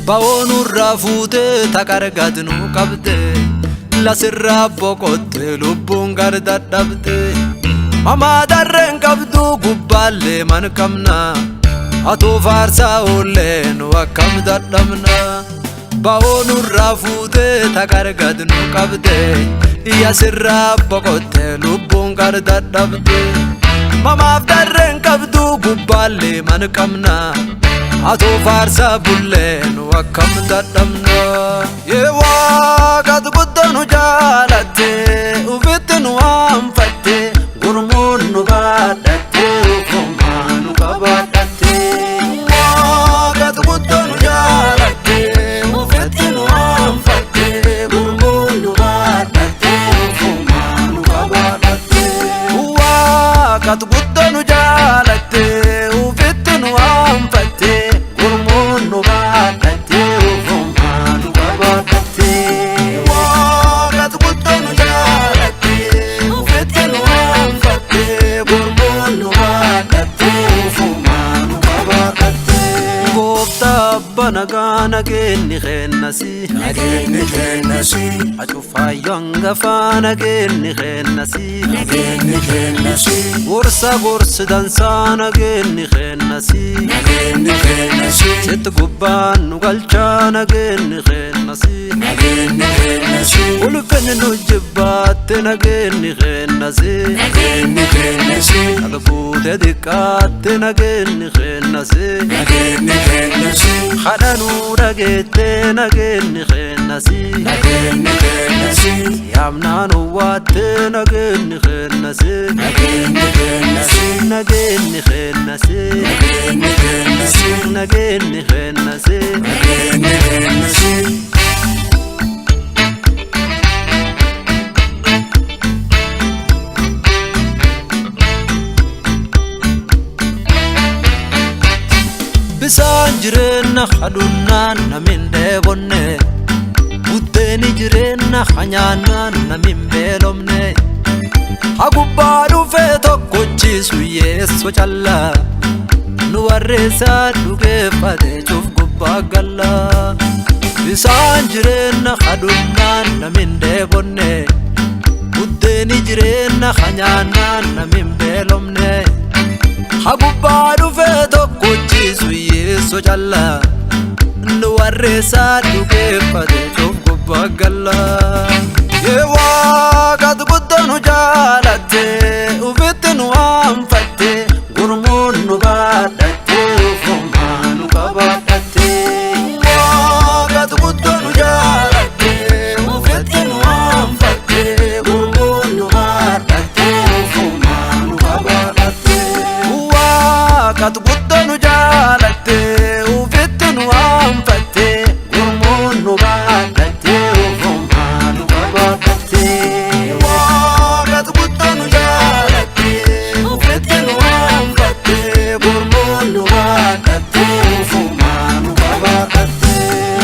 Ba'oonurraa fuutee taqargad nu qabde lasirraa boqotte lubbuun gar dadhabde. Mamaa darreen qabdu gubbaallee man qabna atuu faarsaa oollee nu akkam dadhabna. Ba'oonurraa fuutee taqargad nu qabde yasirraa boqotte lubbuun gar dadhabde. Mamaaf darreen qabdu gubbaallee man qabna atuu faarsaa bullee nu akkam dadhabna. Yee Waaqatu guddoo nu jaalatte ufitti nu aanfatte gurmuun nu baadhatte ufumaa nu qabaadhatte. Waaqatu guddoo nu jaalatte ufitti nu aanfatte gurmuun nu baadhatte ufumaa nu qabaadhatte. Waaqatu guddoo nu jaalatte ufitti nu aanfatte gurmuun nu baadhatte ufumaa nu qabaadhatte. Waaqatu guddoo Gooftaa abbaa nagaa nageenyi kennasi. Nageenyi kennasi. Acufaayyo hangafaa nageenyi kennasi. Nageenyi kennasi. Gorsa gorsi dansaa nageenyi kennasi. Nageenyi kennasi. Sitti gubbaan nu galchaa nageenyi kennasi. Nageenyi kennasi. Ulfinni nu jibbaatte nageenyi kennasi. Nageenyi kennasi. Qalbuute xiqqaatte nageenyi kennasi. Nageenyi kennasi. Kadhanuu dhageette nageenyi kennasi. Nageenyi kennasi. Yaamnaan owwaatte nageenyi kennasi. Nageenyi kennasi. Nageenyi kennasi. Nageenyi kennasi. Nageenyi kennasi. Nageenyi kennasi. Bisaan jireenya hadunnaan namin dheebonne. Buddeeni jireenya hanyaannaan namin beelomne. Hagubbaa dhufee tokkochiisu yeessoo callaa. Nu warreessaa dhugeeffate cuuf gubbaa gallaa. Bisaan jireenya hadunnaan namin dheebonne. Buddeeni jireenya hanyaannaan namin beelomne. Hagubbaa dhufee tokkochiisu yeessoo callaa. Nu warreessaa dhugeeffate cuuf gubbaa gallaa. Yee waaqatu guddoo nu jaalatte ufitti nu aanfatte gurmuun nu baadhatte ufumaa nu qabaadhatte. Waaqatu guddoo nu jaalatte ufitti nu aanfatte gurmuun nu baadhatte ufumaa nu qabaadhatte. Waaqatu guddoo nu jaalatte ufitti nu aanfatte gurmuun nu baadhatte ufumaa nu qabaadhatte. Waaqatu guddoo nu jaalatte ufitti nu aanfatte gurmuun nu baadhatte ufumaa nu qabaadhatte.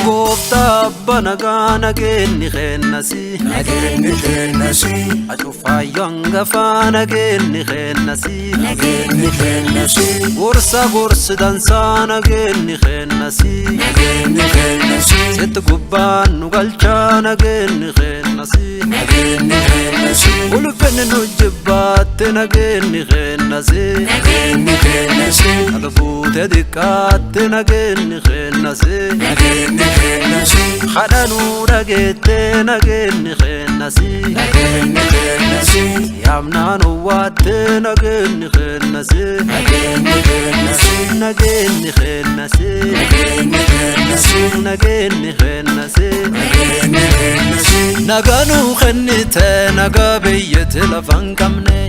Gooftaa abbaa nagaa nageenyi kennasi. Nageenyi kennasi. Acufaayyo hangafaa nageenyi kennasi. Nageenyi kennasi. Gorsa gorsi dansaa nageenyi kennasi. Nageenyi kennasi. Sitti gubbaan nu galchaa nageenyi kennasi. Nageenyi kennasi. Ulfinni nu jibbaatte nageenyi kennasi. Nageenyi kennasi. Qalbuute xiqqaatte nageenyi kennasi. Nageenyi kennasi. Kadhanuu dhageette nageenyi kennasi. Nageenyi kennasi. Yaamnaan owwaatte nageenyi kennasi. Nageenyi kennasi. Nageenyi kennasi. Nageenyi kennasi. Nageenyi kennasi. Nageenyi kennasi. Naganuu kennite nagaa biyyatti lafa hin qabne.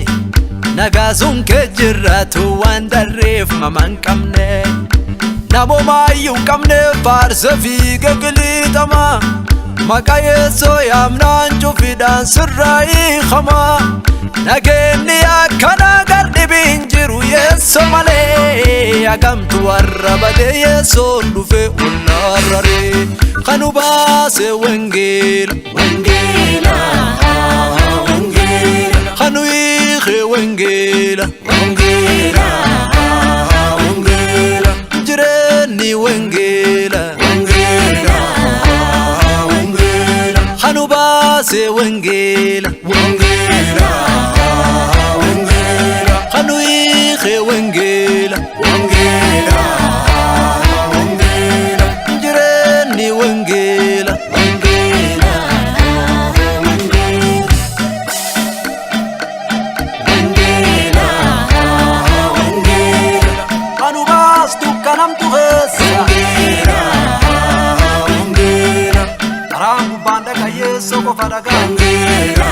Nagaa sun kee jiraatu waan darreef mama hin qabne. Namumaayyuu hin qabne faarsa fiiga qiliixama. Maqaa yeessoo yaamnaan cufiidhaan sirraa hiikama. Nageenyi akkana gardhibiin jiru yeessoo malee. Hagamtu warra badee yeessoon dhufe ollaarraree. Kanu baase wangeela. Wangeela. Wangeela. Kanu hiike wangeela. Wangeela. Wangeela. Jireenyi wangeela. Wangeela. Wangeela. Kanu baase wangeela. Wangeela. Wangeela. Kanu hiike wangeela. Wangeela. Wangeela. Jireenyi wangeela. Wangeela. Wangeela. Wangeela. Wangeela. Kanu baastu kanamtu keessa. Wangeela. Wangeela. Karaan gubbaan dhagaa yeessoo qofa dhagaa. Wangeela.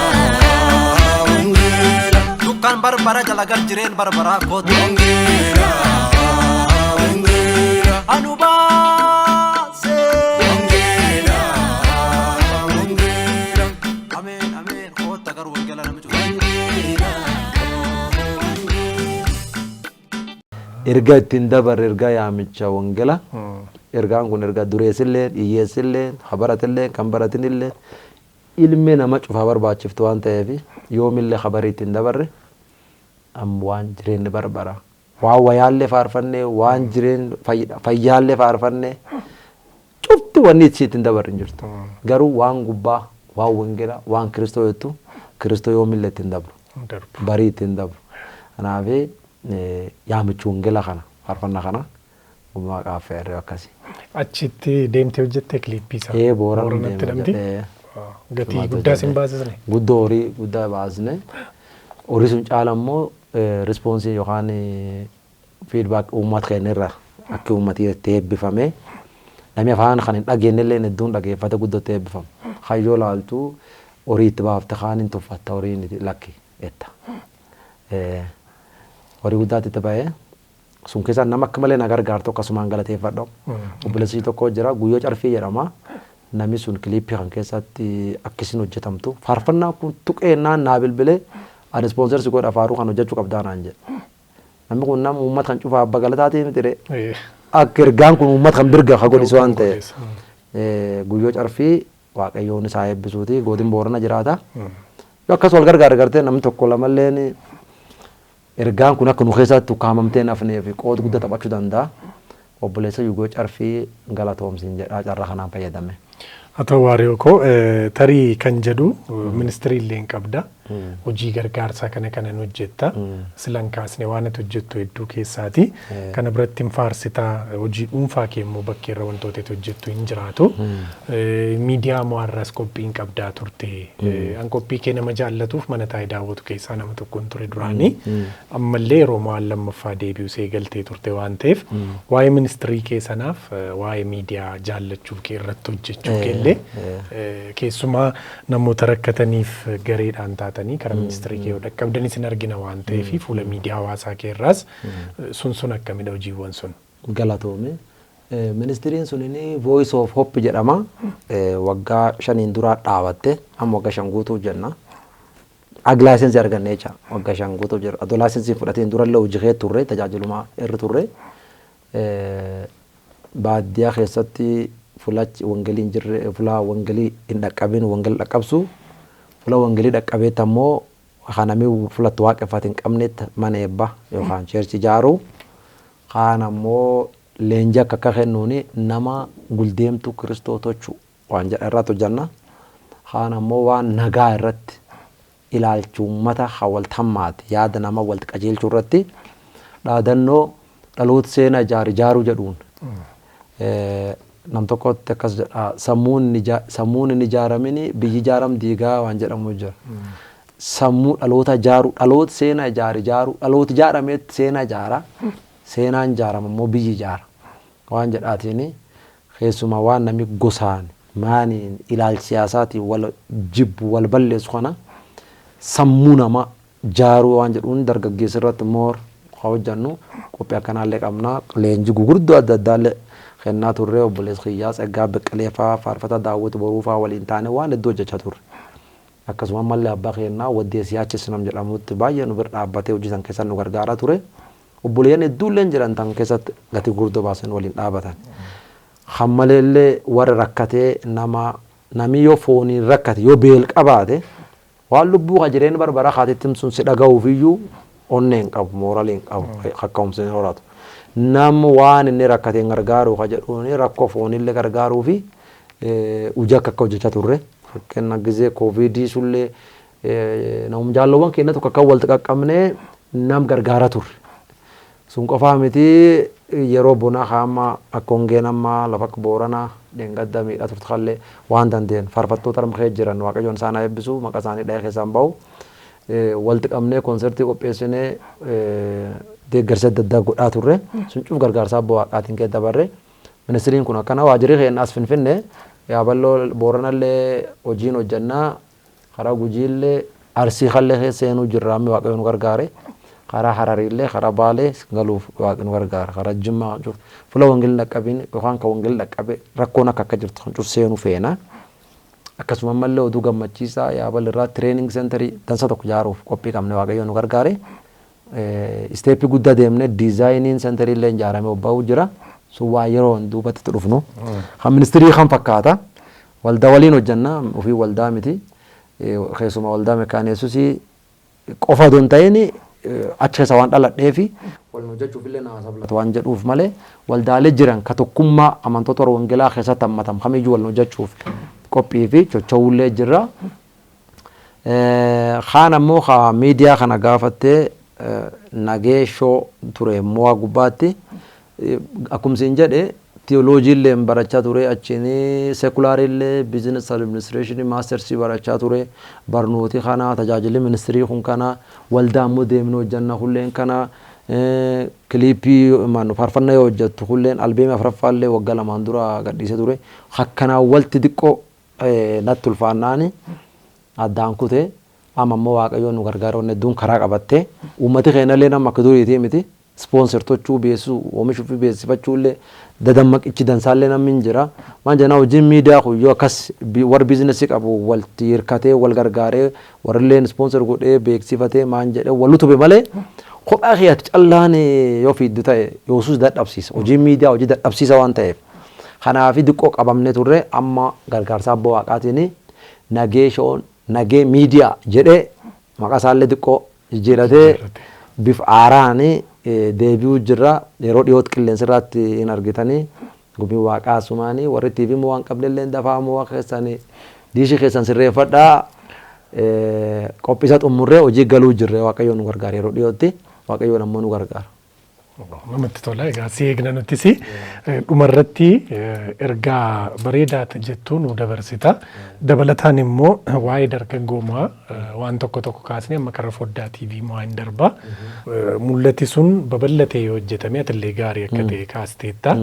Wangeela. Dukkaan barbara jala gar jireen barbaraa kootu. Wangeela. Wangeela. Anu baase. Wangeela. Wangeela. Ameen ameen koota garuu wangeela namicha. Ergaa ittiin dabarre ergaa yaamicha wangeela. Ergaan kun ergaa dureessillee hiyyeessillee habaratillee kan baratinillee ilmi nama cufaa barbaachiftu waan ta'eef yoomillee habarii ittiin dabarre amma waan jireenyi barbara. Waan wayaallee faarfannee, waan jireen fayyaallee faarfannee, cufti wanni itti ittiin dabarre hin jirtu. Garuu waan gubbaa, waan wangeelaa, waan Kiristoo jettu, Kiristoo yoomillee ittiin dabru. Darbu. Barii ittiin dabru. Kanaaf yaamichi wangeelaa kana, faarfannaa kana waaqaaf fe'erree akkasi. Achitti deemtee hojjette kiliippii isaa? Ee, Booranatti Booranatti deemee namti? hojjedhe. Gatii guddaa sin baasisne? Guddoo horii guddaa baasne. Horii sun caala immoo response yookaan feedback uummata keenya irraa akka uummati itti eebbifame, namni afaan kan hin dhageenye illee hedduun dhageeffate guddootti eebbifama. Hayyoo laaltu horii itti baafte kaan hin tuffatta, horiin lakki jetta. Horii guddaatti itti ba'ee sun keessaa nama akka malee na gargaartu akkasumaan galateeffadhu. Obboleessi tokko jira, Guyyoo Carfii jedhama. Namni sun kiliippii kan keessatti akkasiin hojjetamtu. Faarfannaa kun tuqeennaan naa bilbilee, "Ani sponsor si godha, faaruu kan hojjechuu qabdaa," naan jedhe. Namni kun nama uummata kan cufaa abba galataatii miti ree. Akka ergaan kun uummata kan birga ka godhisu waan ta'eef. Guyyoo Carfii Waaqayyoon isaa eebbisuuti, godin Boorana jiraata. Yoo akkas wal gargaara gartee, namni tokko lamalleen ergaan kun akka nu keessatti ukkaamamtee hin hafneef qooda guddaa taphachuu danda'a. Obboleessa Guyyoo Carfii galatoomsiin jedhaa carraa kanaan fayyadame. Haa ta'u, Waariyoo koo, tarii kan jedhu ministirii illee hin qabda. Hojii gargaarsaa kana kanan hojjetta. Silan kaasne waan ati hojjettu hedduu keessaati. Kana biratti hin faarsitaa, hojii dhuunfaa kee immoo bakkeerra wantoota ati hojjettu hin jiraatu. Miidiyaa mo'aarraas qophii hin qabdaa turte. An qophii kee nama jaallatuuf mana taa'ee daawwatu keessaa nama tokkoon ture duraanii. Ammallee yeroo mo'aan lammaffaa deebi'u seegaltee turte waan ta'eef, waa'ee ministirii kee sanaaf, waa'ee miidiyaa jaallachuu kee irratti hojjechuu kee illee, keessumaa namoota rakkataniif gareedhaan taatanii karaa ministirii kee yoo dhaqqabdan isin argina waan ta'eef, fuula miidiyaa hawaasaa kee irraas sun sun akkamidha hojiiwwan sun? Galatoome. Ministiriin sun Voice of Hope jedhama. Waggaa 5n duraa dhaabatte, amma waggaa 5 guutuu jenna. Ag license arganne jecha waggaa 5 guutuu jira. Adoo license fudhateen durallee hojii kee turre, tajaajiluma irra turre. Baadiyyaa keessatti fulachi wangeelii hin jirre, fula wangeelii hin dhaqqabin wangeelii dhaqqabsu, fula wangeelii dhaqqabeetti ammoo kan namni fulatti waaqeffate hin qabnetti mana eebba yookaan church ijaaru, kaan ammoo leenjii akka akka kennuuni nama guldeemtuu Kiristoo tochu waan jedha irratti hojjanna. Kaan ammoo waan nagaa irratti, ilaalchi uummata kan wal tammaate, yaada nama wal qajeelchuu irratti, dhaadannoo "Dhaloota seenaa ijaar ijaaruu" jedhuun. Nam tokkotti akkas jedha, "Sammuun hin ijaaramin biyyi ijaaram diigaa" waan jedhamu jira. Sammuu dhaloota ijaaru, dhaloota seenaa ijaar ijaaru, dhaloota ijaarameetti seenaa ijaara, seenaan ijaarama immoo biyyi ijaara waan jedhaatiin, keessumaa waan namni gosaan maaniin ilaalcha siyaasaatiin wal jibbu wal balleessu kana sammuu nama jaaruu waan jedhuun dargaggeessa irratti moor haa hojjannu. Qophii akkanaallee qabna. Leenjii gugurdoo adda addaallee kennaa turre. Obboleessa kiyyaa Tsaggaa Beqqelee fa'aa, Faarfata Daawwit Boruu fa'aa waliin taane waan hedduu hojjechaa turre. Akkasuma ammallee abbaa keenyaa Waddeessi Yaachis nam jedhamutti baay'ee nu bira dhaabbatee hojii san keessa nu gargaaraa ture. Obboleeyyan hedduullee jiran tan keessatti gatii gurguddoo baasan waliin dhaabatan. Kan maleellee warra rakkatee, nama namni yoo fooniin rakkate, yoo beel qabaate, waan lubbuu ka jireenya barbara kaatitti sun si dhaga'uuf iyyuu onnee hin qabu, mooralii hin qabu, kaka'umsa hin horatu. Nam waan inni rakkateen gargaaru ka jedhuun rakkoo foonillee gargaaruu fi hojii akka akka hojjechaa turre. Fakkeenya gizee koovidii sullee namum jaallowwan keenya tokko akka walitti qaqqabnee nam gargaaraa turre. Sun qofaa miti, yeroo bonaa kaama akka hongeen amma lafa akka Booranaa dheengadda miidhaa turte kallee waan dandeen faarfattoota arma keessa jiran, Waaqayyoon isaan haa eebbisu, maqaa isaanii dhahee keessaan bahu, walitti qabnee konsertii qopheessinee deeggarsa adda addaa godhaa turre. Sun cuuf gargaarsa abbaa Waaqaatiin keessa dabarre. Ministiriin kun akkana, waajjirri keenya as Finfinnee, Yaaballoo, Booranallee hojiin hojjannaa, karaa Gujiillee, Arsii kallee keessa seenuu jirra ammi Waaqayyo nu gargaare. Karaa Harariillee, karaa Baalee galuuf Waaqni nu gargaara. Karaa Jimmaa kan cuuf fuula wangeelli dhaqqabiin yookaan kan wangeelli dhaqqabe rakkoon akka akka jirtu kan cuuf seenuu feena. Akkasuma ammallee oduu gammachiisaa, Yaabal irraa training centerii dansa tokko ijaaruuf qophii qabne, Waaqayyo nu gargaare. Step guddaa deemne, designiin centerii illee ijaaramee bobba'uu jira. Sun waa yeroo duubatti itti dhufnu. Kan ministirii kan fakkaata. Waldaa waliin hojjanna, ofii waldaa miti. Keessumaa waldaa Mekkaan Yesuusii qofa otoo hin ta'in Achi keessa waan dhaladheefi waliin hojjechuuf illee naa sablatu waan jedhuuf malee, waldaalee jiran ka tokkummaa amantoota warra wangeelaa keessatti hammatam kamiyyuu waliin hojjechuuf qophii fi chocho'uullee jirra. Kaan ammoo ka miidiyaa kana gaafattee, nageeshoo ture mo'aa gubbaatti, akkuma siin jedhe, theology illee barachaa ture, achiin secular illee business administration masters barachaa ture. Barnooti kana, tajaajilli ministry kun kana, waldaa immoo deemnee hojjanna kulleen kana, clip faarfannaa yoo hojjettu kulleen, album afuraffaallee waggaa 2n dura gadhiisee ture. Akkanaan walti xiqqoo natti ulfaannaani addaan kutee. Amma immoo Waaqayyoon nu gargaara, wanni hedduun karaa qabattee, uummati keenyallee nama akka duriitii miti, sponsor tochuu, beeksisuu, oomishuu fi beeksifachuu illee dadammaqichi dansaallee namni hin jira. Maan jennaan, hojiin miidiyaa kun yoo akkas warri business qabu walti hirkatee, wal gargaaree, warrilleen sponsor godhee beeksifatee, maan jedhee wal utube malee, kophaa keetti callaan yoo fiiddu ta'e yoosus dadhabsiisa. Hojiin miidiyaa hojii dadhabsiisa waan ta'eef. Kanaaf xiqqoo qabamne turre. Amma gargaarsa abbaa waaqaatiin nageeshoon nagee miidiyaa jedhee maqaa isaallee xiqqoo jijjiiratee bifa haaraan deebi'uu jira. Yeroo dhiyootti qilleensa irratti hin argitanii. Gumii waaqaa asumaanii warri TV moo waan qabnellee dafaa moo keessanii diishii keessan sirreeffadhaa. Qophii isa xumurree hojii galuu jirre. Waaqayyoon nu gargaara, yeroo dhiyootti Waaqayyoon ammoo nu gargaara. Namatti tola. Egaa si eegna nutis. Dhumarratti ergaa bareedaa jettuu nu dabarsita. Dabalataan immoo waa'ee dargaggoomaa waan tokko tokko kaasnee amma karaa foddaa TV mo'aa hin darba. Mul'ati sun babal'atee yoo hojjetame atillee gaarii akka ta'e kaasteetta.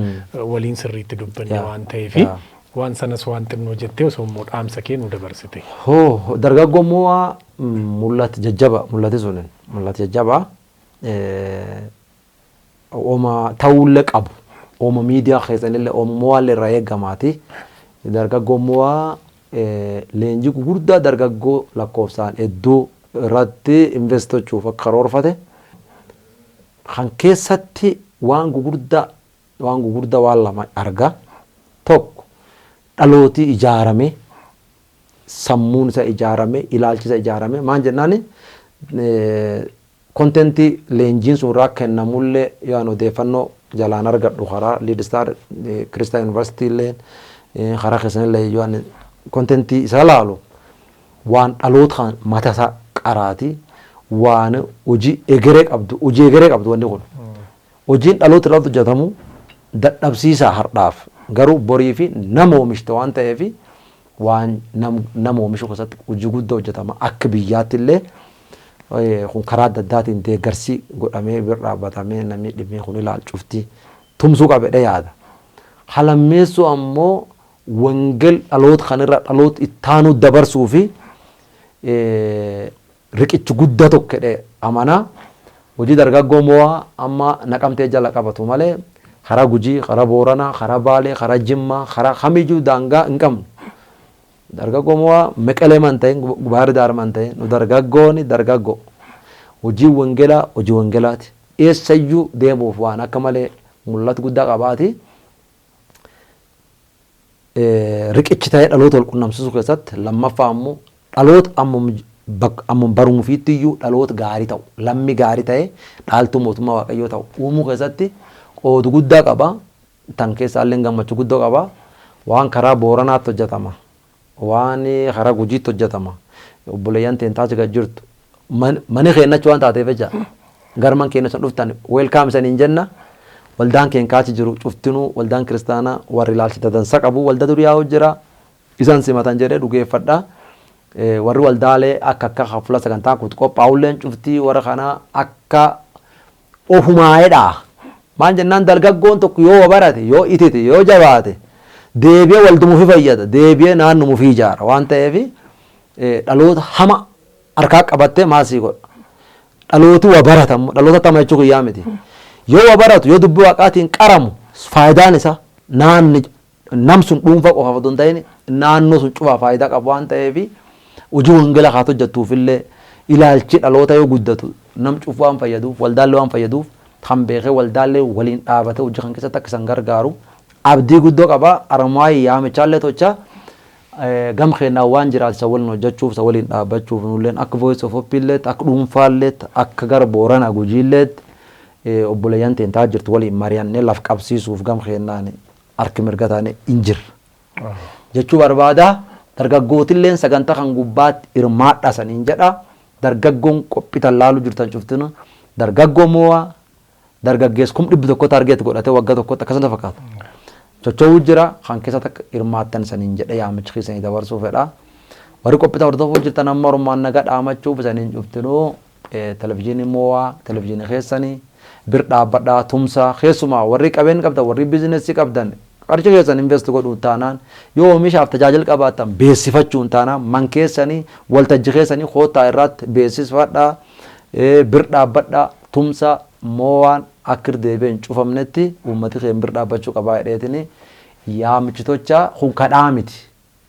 Waliin sirriitti dubbanne waan ta'eefi waan sanas waan xinnoo jettee osoo immoo dhaamsa kee nu dabarsite. Hoo, dargaggoo mo'aa mul'ati jajjaba, mul'ati sunin mul'ati jajjaba. Ooma ta'uullee qabu. Ooma miidiyaa keessanillee, ooma mo'aallee irraa eegamaati. Dargaggoo mo'aa leenjii gurguddaa dargaggoo lakkoofsaan hedduu irratti invest gochuuf akka karoorfate. Kan keessatti waan gugurdaa waan lama arga. Tokko, dhalootii ijaarame, sammuun isa ijaarame, ilaalchi isa ijaarame. Maan jennaani, content leenjiin sun irraa kennamullee yoo an odeeffannoo jalaan argadhu karaa Leadstar Christian University illee, karaa keessanillee, yoo an content isa laalu, waan dhaloota kan mata isaa qaraati, waan hojii egeree qabdu, hojii egeree qabdu. Wanni kun hojiin dhaloota irratti hojjetamu dadhabsiisaa hardhaaf, garuu borii fi nama oomishte waan ta'eef, waan nama oomishuu keessatti hojii guddaa hojjetama. Akka biyyaatti illee kun karaa adda addaatiin deeggarsi godhamee bira dhaabbatamee namni dhimmi kun ilaalchufti tumsuu qabedha yaada. Halammeessuu ammoo wangel dhaloota kanirra dhaloota ittaanuu dabarsuu fi riqichi guddaa tokko jedhee amanaa. Hojii dargaggoo mo'aa amma Naqamtee jala qabatu malee, karaa Gujii, karaa Booranaa, karaa Baalee, karaa Jimmaa, karaa kamiyyuu daangaa hin qabnu. Dargaggoo mo'aa Meqelee man ta'in, Baahir Daar man ta'in, nu dargaggooni dargaggoo. Hojii wangeelaa hojii wangeelaati. Eessayyuu deemuuf waan akka malee mul'ata guddaa qabaati. Riqichi ta'ee dhaloota wal qunnamsiisuu keessatti, lammaffaa ammoo dhaloota ammum barumuufiitti iyyuu dhaloota gaarii ta'u, lammi gaarii ta'e, dhaaltuu mootummaa Waaqayyoo ta'u uumuu keessatti qoodu guddaa qaba. Tan keessaa illee gammachuu guddaa qaba. Waan karaa Booranaatti hojjetama. Waan karaa Gujiitti hojjetama. Obboleeyyan teentaas gad jirtu. Mani keenyachi waan taateef jecha garman keenya san dhuftan welcome isaniin jenna. Waldaan keenya kaachi jiru cuftinuu waldaan kiristaanaa warri ilaalcha dansa qabu, walda duriyaa jira. Isan simatan jedhee dhugeeffadha. Warri waldaalee akka akka fuula sagantaa kutu qophaa'ulleen cuftii warra kanaa akka ofumaa'edha. Maal jennaan, dargaggoon tokko yoo barate, yoo itite, yoo jabaate, deebi'ee waldumuufi fayyada, deebi'ee naannumuufi ijaara waan ta'eef, dhaloota hama harkaa qabattee maasii godha. Dhalooti wa baratamu, dhaloota tama jechuu guyyaa miti. Yoo wa baratu, yoo dubbii waaqaatiin qaramu, faayidaan isaa naanni nam sun dhuunfaa qofaaf otoo hin ta'in naannoo sun cufaa faayidaa qabu waan ta'eef, hojii wangeelaa haa hojjettuufillee ilaalchi dhaloota yoo guddatu nam cufu waan fayyaduuf, waldaallee waan fayyaduuf, kan beekee waldaallee waliin dhaabatee hojii kan keessatti akka isaan gargaaru abdii guddoo qaba. Armaayii yaamichaallee tochaa. Gam keenyaa waan jiraatu isa waliin hojjechuuf, isa waliin dhaabbachuuf, nulleen akka Voice of Hope illeetti, akka dhuunfaalleetti, akka gara Boorana Gujiilleetti, obboleeyyan teentaa jirtu waliin mari'annee laf qabsiisuuf gam keenyaan harki mirga taane hin jirra jechuu barbaada. Dargaggootilleen sagantaa kan gubbaatti hirmaadha saniin jedha. Dargaggoon qophii laaluu jirtan cuftinu, dargaggoo moo'aa dargaggeessa 100,000 target godhatee waggaa tokkotti akkasuma fakkaata. Socho'uu jira, kan keessatti akka hirmaattan saniin jedhe yaamicha keessanii dabarsuu fedha. Warri qophii hordofuu jirtan amma ormaan nagaa dhaamachuuf saniin cuftinuu, televizyiinii moo'aa, televizyiinii keessanii bir dhaabbadhaa, tumsaa. Keessumaa warri qabeen qabdan, warri biizinesii qabdan, qarshii keessan invest godhuu taanaan, yoo oomishaaf tajaajila qabaattan beeksifachuun taanaan, man keessanii waltajjii keessanii koottaa irratti beeksifadhaa, bir dhaabbadhaa, tumsa. Moo'aan akka irra deebi'ee hin cufamnetti uummati keenya bir dhaabbachuu qabaa jedheetini yaamichitocha kun kadhaa miti,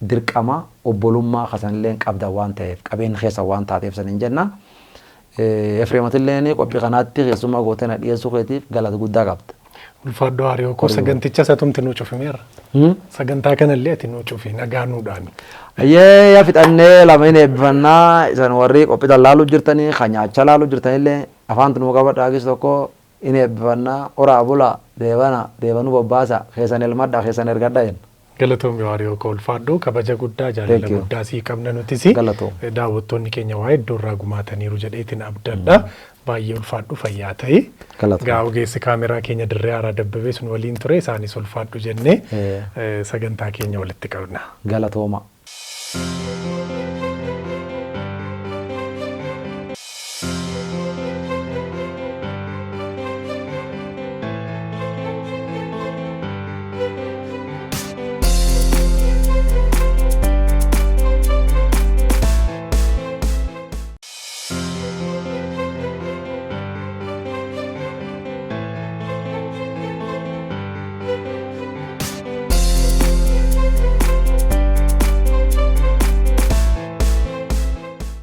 dirqama obbolummaa kasanillee qabda waan ta'eef, qabeenya keessa waan taateef saniin jenna. Efreematillee qophii kanaatti keessumaa gootee na dhiyeessuu keetiif galata guddaa qabda. Ulfaadhoo Hariyoo koo, saganticha isatumti nuu cufimeera. Sagantaa kanallee ati nuu cufi, nagaa nuudhaani. Ayyee, yaa fixannee lameen eebbifannaa. Isan warri qophii laaluu jirtanii, kan nyaachaa laaluu jirtanillee afaan tunuu qabadhaa, gis tokko in eebbifannaa. Oraa bula, deebana deebanuu, bobbaasa keessan, elmadha keessan, ergadha jenna. Galatoomi Waariyoo koo, ulfaadhoo, kabaja guddaa, jaalala Thank you. guddaa sii qabna nutis. Galatoom. Daawwattoonni keenya waa iddoo irraa gumaataniiru jedheetiin abdadha. Baay'ee ulfaadhu, fayyaa ta'e. Galatoom. Gaa ogeessi kaameraa keenya Dirree Haaraa Dabbabee sun waliin ture, isaanis ulfaadhu jennee sagantaa keenya walitti qabna. Galatooma.